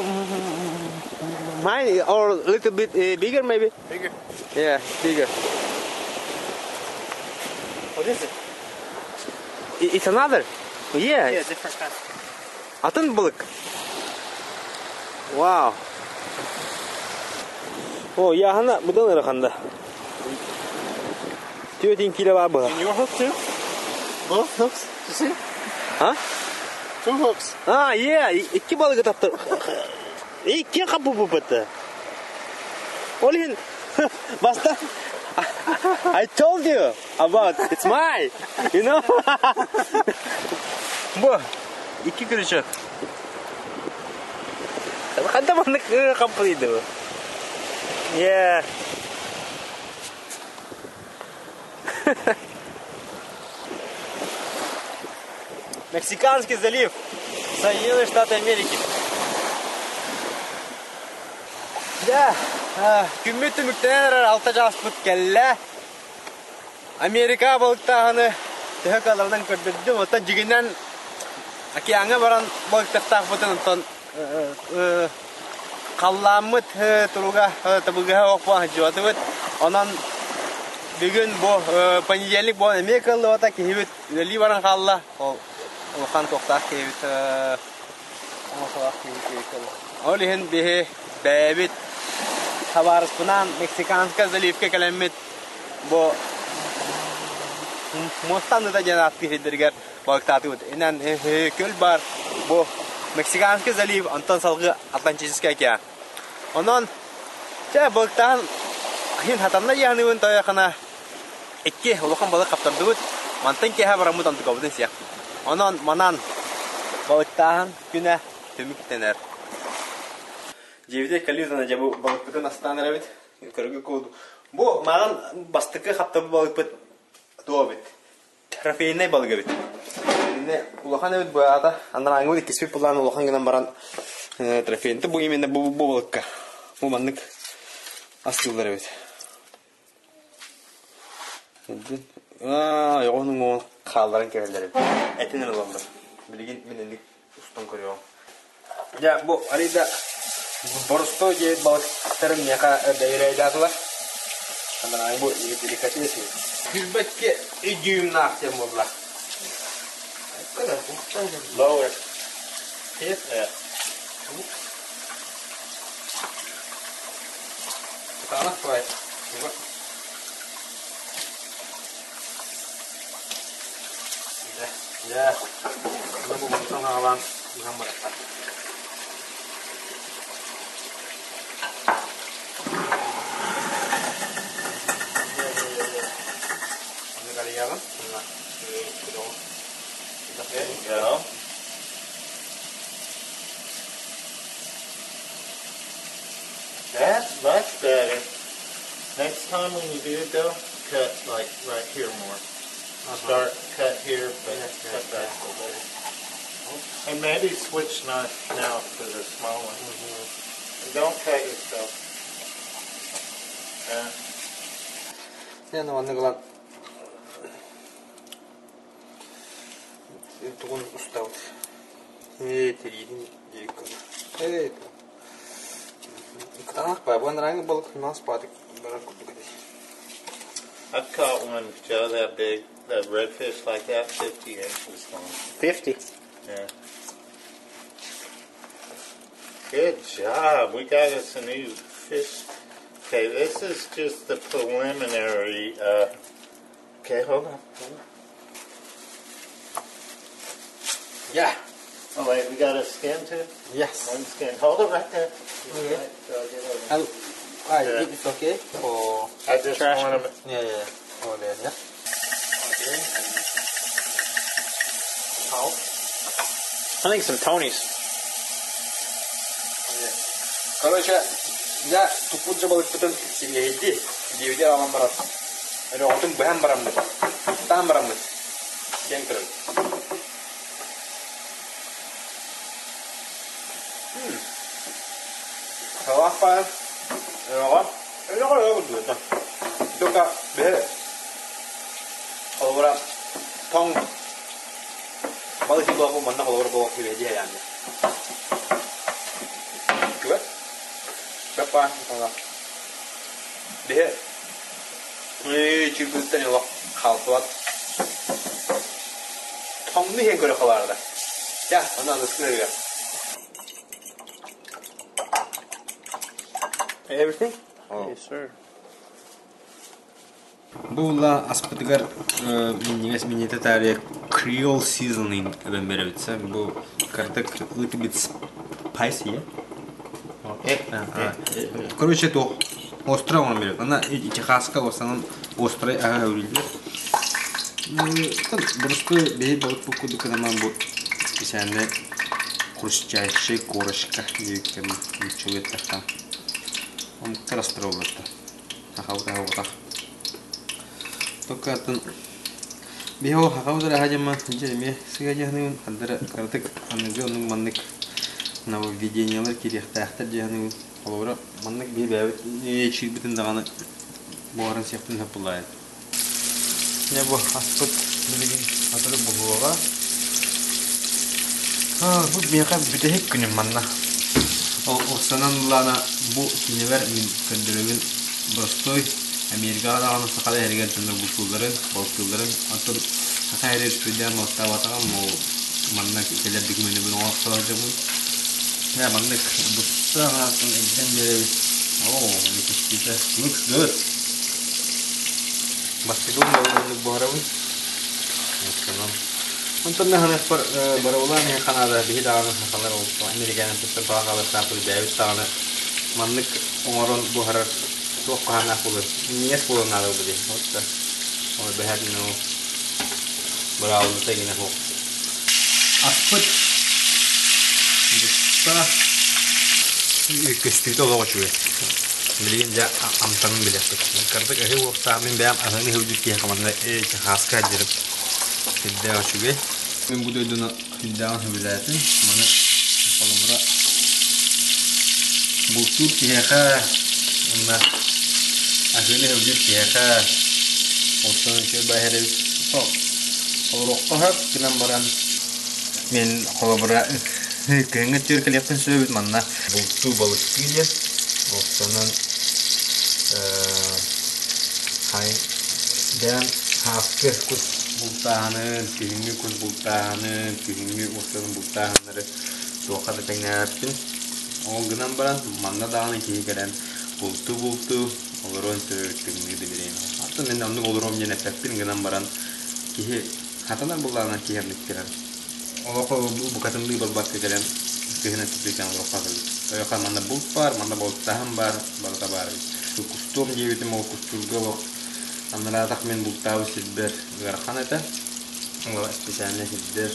mine or a little bit bigger maybe? Bigger. Yeah, bigger. What is it? It's another. Yeah. Yeah, different kind. Атын балык. Wow. О, яхана быдан ыраханда. Түөтин киле бар быһа. And your hook too? Both hooks? You see? Huh? Two hooks. А, yeah, икки балыгы таптыр. Икки капы бупыты. Ол иһин баста I told you about it's mine, you know? Бу икки крючок. Ханта маннык хаппы бу. Yeah. Мексиканский залив, Соединенные Штаты Америки. Да, күммүт түмүктэнэн эрэр алта чааспыт кэллэ. Америка балыктааһыны төһө кыалларынан көрдөрдүм. Оттон дьигинэн океаҥҥа баран балыктахтаахпытын онтон халлааммыт туруга табыгыһа ох буолан сылдьыбатыбыт. Онон бүгүн бу понедельник буолан эмиэ кыаллыбата киһибит үлэлии баран хаалла. Ол улахан туохтаах киһибит оҥосолоох киһи Ол иһин биһи бэйэбит табаарыспынаан Мексиканскай заливка кэлэммит бу муоста анныта диэн ааттыыр сирдэригэр балыктаатыбыт. Инэн күөл баар бу Мексиканский залив, онтон салгыы Атлантический океан. Онон чэ балыктаан иһин хатанна дьаһаныыбын тойохана икки улахан балык хаптардыбыт. Мантан киэһэ бараммыт онтукабытын сиэхпит. Онон манан балыктааһын күнэ түмүктэнэр. Дьиэбитэ кэлиитана дьэ бу балыкпытын астаан эрэбит. Көргө кууду. Бу маҕан бастакы хаптабыт балыкпыт туо эбит. Трофейнай балык эбит. Инне улахан эбит быаата. Анарааҥҥыбыт иккиспит былаан улахан гынан баран трофейнты бу именно бу бу балыкка. Бу маннык астыыллар эбит. Аа, оҕону уҥуоҕун хаалларан кэбиһэллэр эбит. Этин ылаллар. Билигин мин инник устан көрүөҕүм. Дьэ, бу арыйда боростуой диэбит балыктарым миэхэ бэйрэйдээтилэр. Анарааҥ бу деликатес. Күлбэккэ дюймнаах диэн буолла. Lower. Hit that. Кытаанах баай. Дьэ, бу мантан аҕалан ыһан бараттар. Аны карыйаҕын, There you go. That's much better. Next time when you do it though, cut like right here more. Start cut here, but cut back a little. And maybe switch knife now to the small one. And don't cut yourself. Yeah. Не, ну маннык ылан тугун устабыт. Ээ, тириитин диэбит курдук. Ээ, кытаанах баа, бу анарааҥҥы балык нас баатык барар курдук этэ. I've caught one, Joe, that big, that redfish like that, 50 inches long. 50? Yeah. Good job. We got us a new fish. Okay, this is just the preliminary. Okay, hold on. Hold on. Yeah. Oh, wait, we got a skin too? Yes. One skin. Hold it right there. Okay. Right, Ah, it's okay for I just trash. want 'em- Yeah. Oh, there, yeah. Okay. How? I think some Tonys. Короче, я тупут же балыкпытын сиҥэһийди, диэбитигэр аҕалан баран, өрөҕөтүн быһан бараммыт, ыстаан бараммыт, сиэн көрөбүт. Салаах баайын өрөҕө, өрөҕө өрөҕө курдук Только бэһи холобура тоҥ Балык буолбу манна холобур буолуох киһи дии Күбэ? Папа, Биһи чүгүттэн олох хаалсыбат. Тоҥну иһэн көрө халаарда. Ча, онно аныскы Everything? Yes, sir. Бу ула аспытыгар минньигэс минньитэ таарыйа Creole seasoning эбэн беребит. Бу картак little bit spicy, Короче, то остро оҥорон берет. Ана техаска в основном острый аһа өбүллэр. Боростуой бэйи балык бу курдук гынан бу специальная хрустящая корочка диэбиккэ ничего эттэххэ. Омуктар островларта. Сахабыт аһа Только атын биһи ол хахабыт эрэ аһа дьэ эмиэ сыга дьаһаныгын хардара кыратык аныгы оннук маннык нововведениелар киириэхтээхтэр дьаһаныгын холобура маннык биһи бэйэбит чиирбитин даҕаны буһарын сиэхпин сөп буллаайын Дьэ бу аспыт билигин атырык буһуоҕа. Бу миэхэ бүтэһик күнүм манна. Ол ыксанан ыллаана бу кинилэр мин көрдөрөбүн боростуой Америкаҕа даҕаны саха эһэригэр дьоннор бултуулларын, балыктыылларын, оттон саха эһэригэр үчүгэйдээн балыктаабатаҕым ол манна кэлэр докуменнарбын оҥорсо сылдьабын. Дьэ маннык буста аҥаартан илдьэн биэрэбит. Оо, көстүүтэ looks good. Бастакы маннык буһарабын. Онтон наһаныахпар барабылаан иһин ханаада биһи даҕаны сахалар ол американецтар тоҕо хаалыахтаахпыт бэйэбит даҕаны маннык оҥорон буһарар туох хаһааннаах буолуой минньигэс буолуон наада буолуо дии вот да ол бэһээтин ол быраабылата игинэ суох аспыт буста көстүүтэ олох үчүгэй билигин дьэ амтанын билэхпит кырдык аһыы уохтаах мин бэйэм аһыыны иһилдьит киһиэхэ манна хааска сылдьарым сүрдээх үчүгэй мин бу дойдуну сүрдээҕин сөбүлээтим маны холобура бултуур киһиэхэ уонна аһыыны иһилдьит киһиэхэ оттон үчүгэй баһар эбит олоруохха сөп гынан баран мин холобура кыһыҥҥы өттүгэр кэлиэхпин сөп эбит манна бултуу балыктыы диэн оттонон бэйэм сааскы кус бултааһынын күһүҥҥү кус бултааһынын күһүҥҥү уоттарын бултааһыннары туохха да тэҥнээбэппин ол гынан баран манна даҕаны киһи кэлэн бултуу-бултуу олоруон сөп эбит тымныы да бириэмэ оттон мин оннук олоруом диэн эппэппин гынан баран киһи хатанар буоллаҕына киһи оннук кэлэн олох букатынныы барбакка кэлэн кыһын өттүтүн олоххо эбит ойоха манна булт баар манна бултааһын баар барыта баар эбит кустуом диэбитим ол кустуурга олох анараатах мин бултаабыт сирбэр ыарахан этэ ол специальнай сирдэр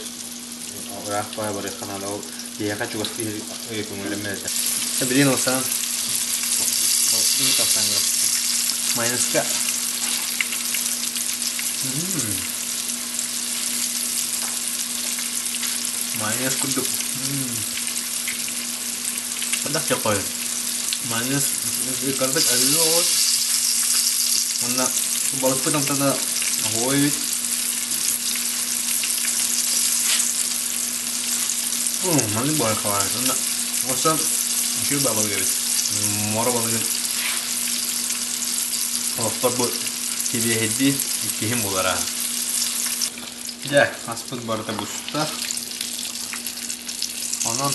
ыраах баай барыахха наада ол киһиэхэ чугастыы көҥүллэммэт этэ билигин ылсан майонезка Майонез курдук. Хайдах чохой? Майонез кырдык арыы оҕус. Уонна балыкпыт амтана оһуой эбит. Маннык буолар халаан. Уонна оҥорсон үчүгэй балык эбит. Муора балыгын олохпор бу сибиэһэйдии иккиһин буолар аа. Дьэ, аспыт барыта буста. Онон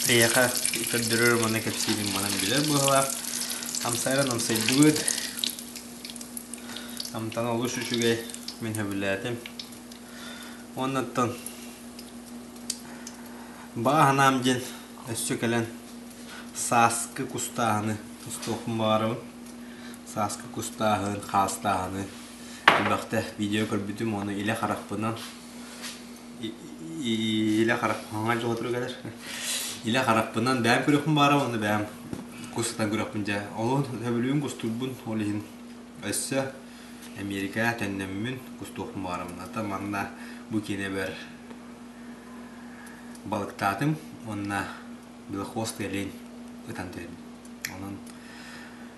эйиэхэ көрдөрөр уонна кэпсиирим манан билэр быһыылаах. Амсайран амсайдыбыт. Амтана олус үчүгэй. Мин сөбүлээтим. Уоннаттан баҕа санаам диэн өссө кэлэн сааскы кустааһыны устуохпун баҕарабын. Сааскы кустааһын, хаастааһыны элбэхтэ видео көрбүтүм уонна илэ харахпынан илэ харах хаҥа дьоҕотур кэлэр илэ харахпынан бэйэм көрүөхпүн баара уонна бэйэм кустан көрүөхпүн дьэ олуһун сөбүлүүн кустуурбун ол иһин өссө Америка төннөммүн кустуохпун баҕарабын ата манна бу киинэбэр балыктаатым уонна белохвостый олень ытан түһэрдим онон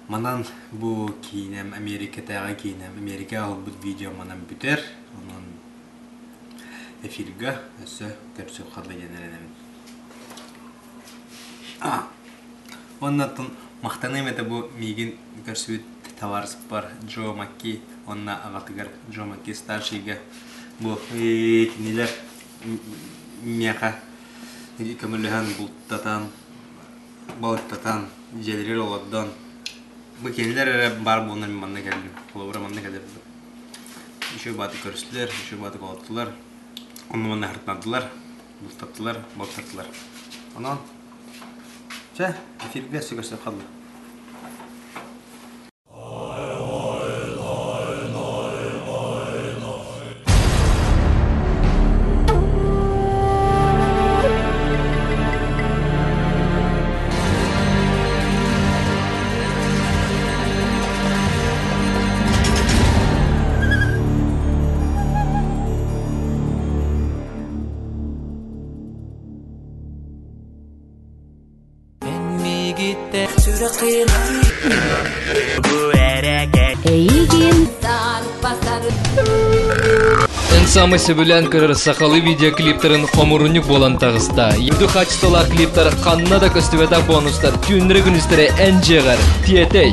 Манан бу киинэм Америкатааҕы киинэм Америка ылбыт видео манан бүтэр. Онон эфирга өссө көрсүөххэ дылы диэн эрэнэбин. А, уонна оттон махтаныам этэ бу миигин көрсүбүт табаарыспар Джо Макки уонна аҕатыгар Джо Макки старшийга бу кинилэр миэхэ көмөлөһөн бултатан балыктатан дьиэлэригэр олордон бу кинилэр эрэ баар буоланнар мин манна кэллим холобура манна кэлэрбин үчүгэй бааты көрүстүлэр үчүгэй бааты олоттулар онно манна аһартардылар бултаттылар балыктаттылар онон чэ эфиргэ өссө көрсө хаалла Эн самый сөбүлээн көрөр сахалыы видеоклиптарын хомурунньук буолан таҕыста. Үрдүк хаачыстыбалаах клиптар ханна да көстүбэтэх бонустар түүннэри күнүстэри эн дьиэҕэр тиэтэй.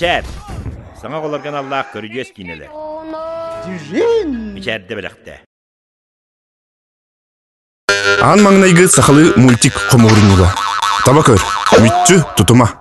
Мичээр. Саҥа оҕолорго аналлаах көрүдьүөс киинэлэр. Мичээрдэ бэлэхтээ. Аан маҥнайгы сахалыы мультик хомуурунньуга. Таба көр, мүччү тутума.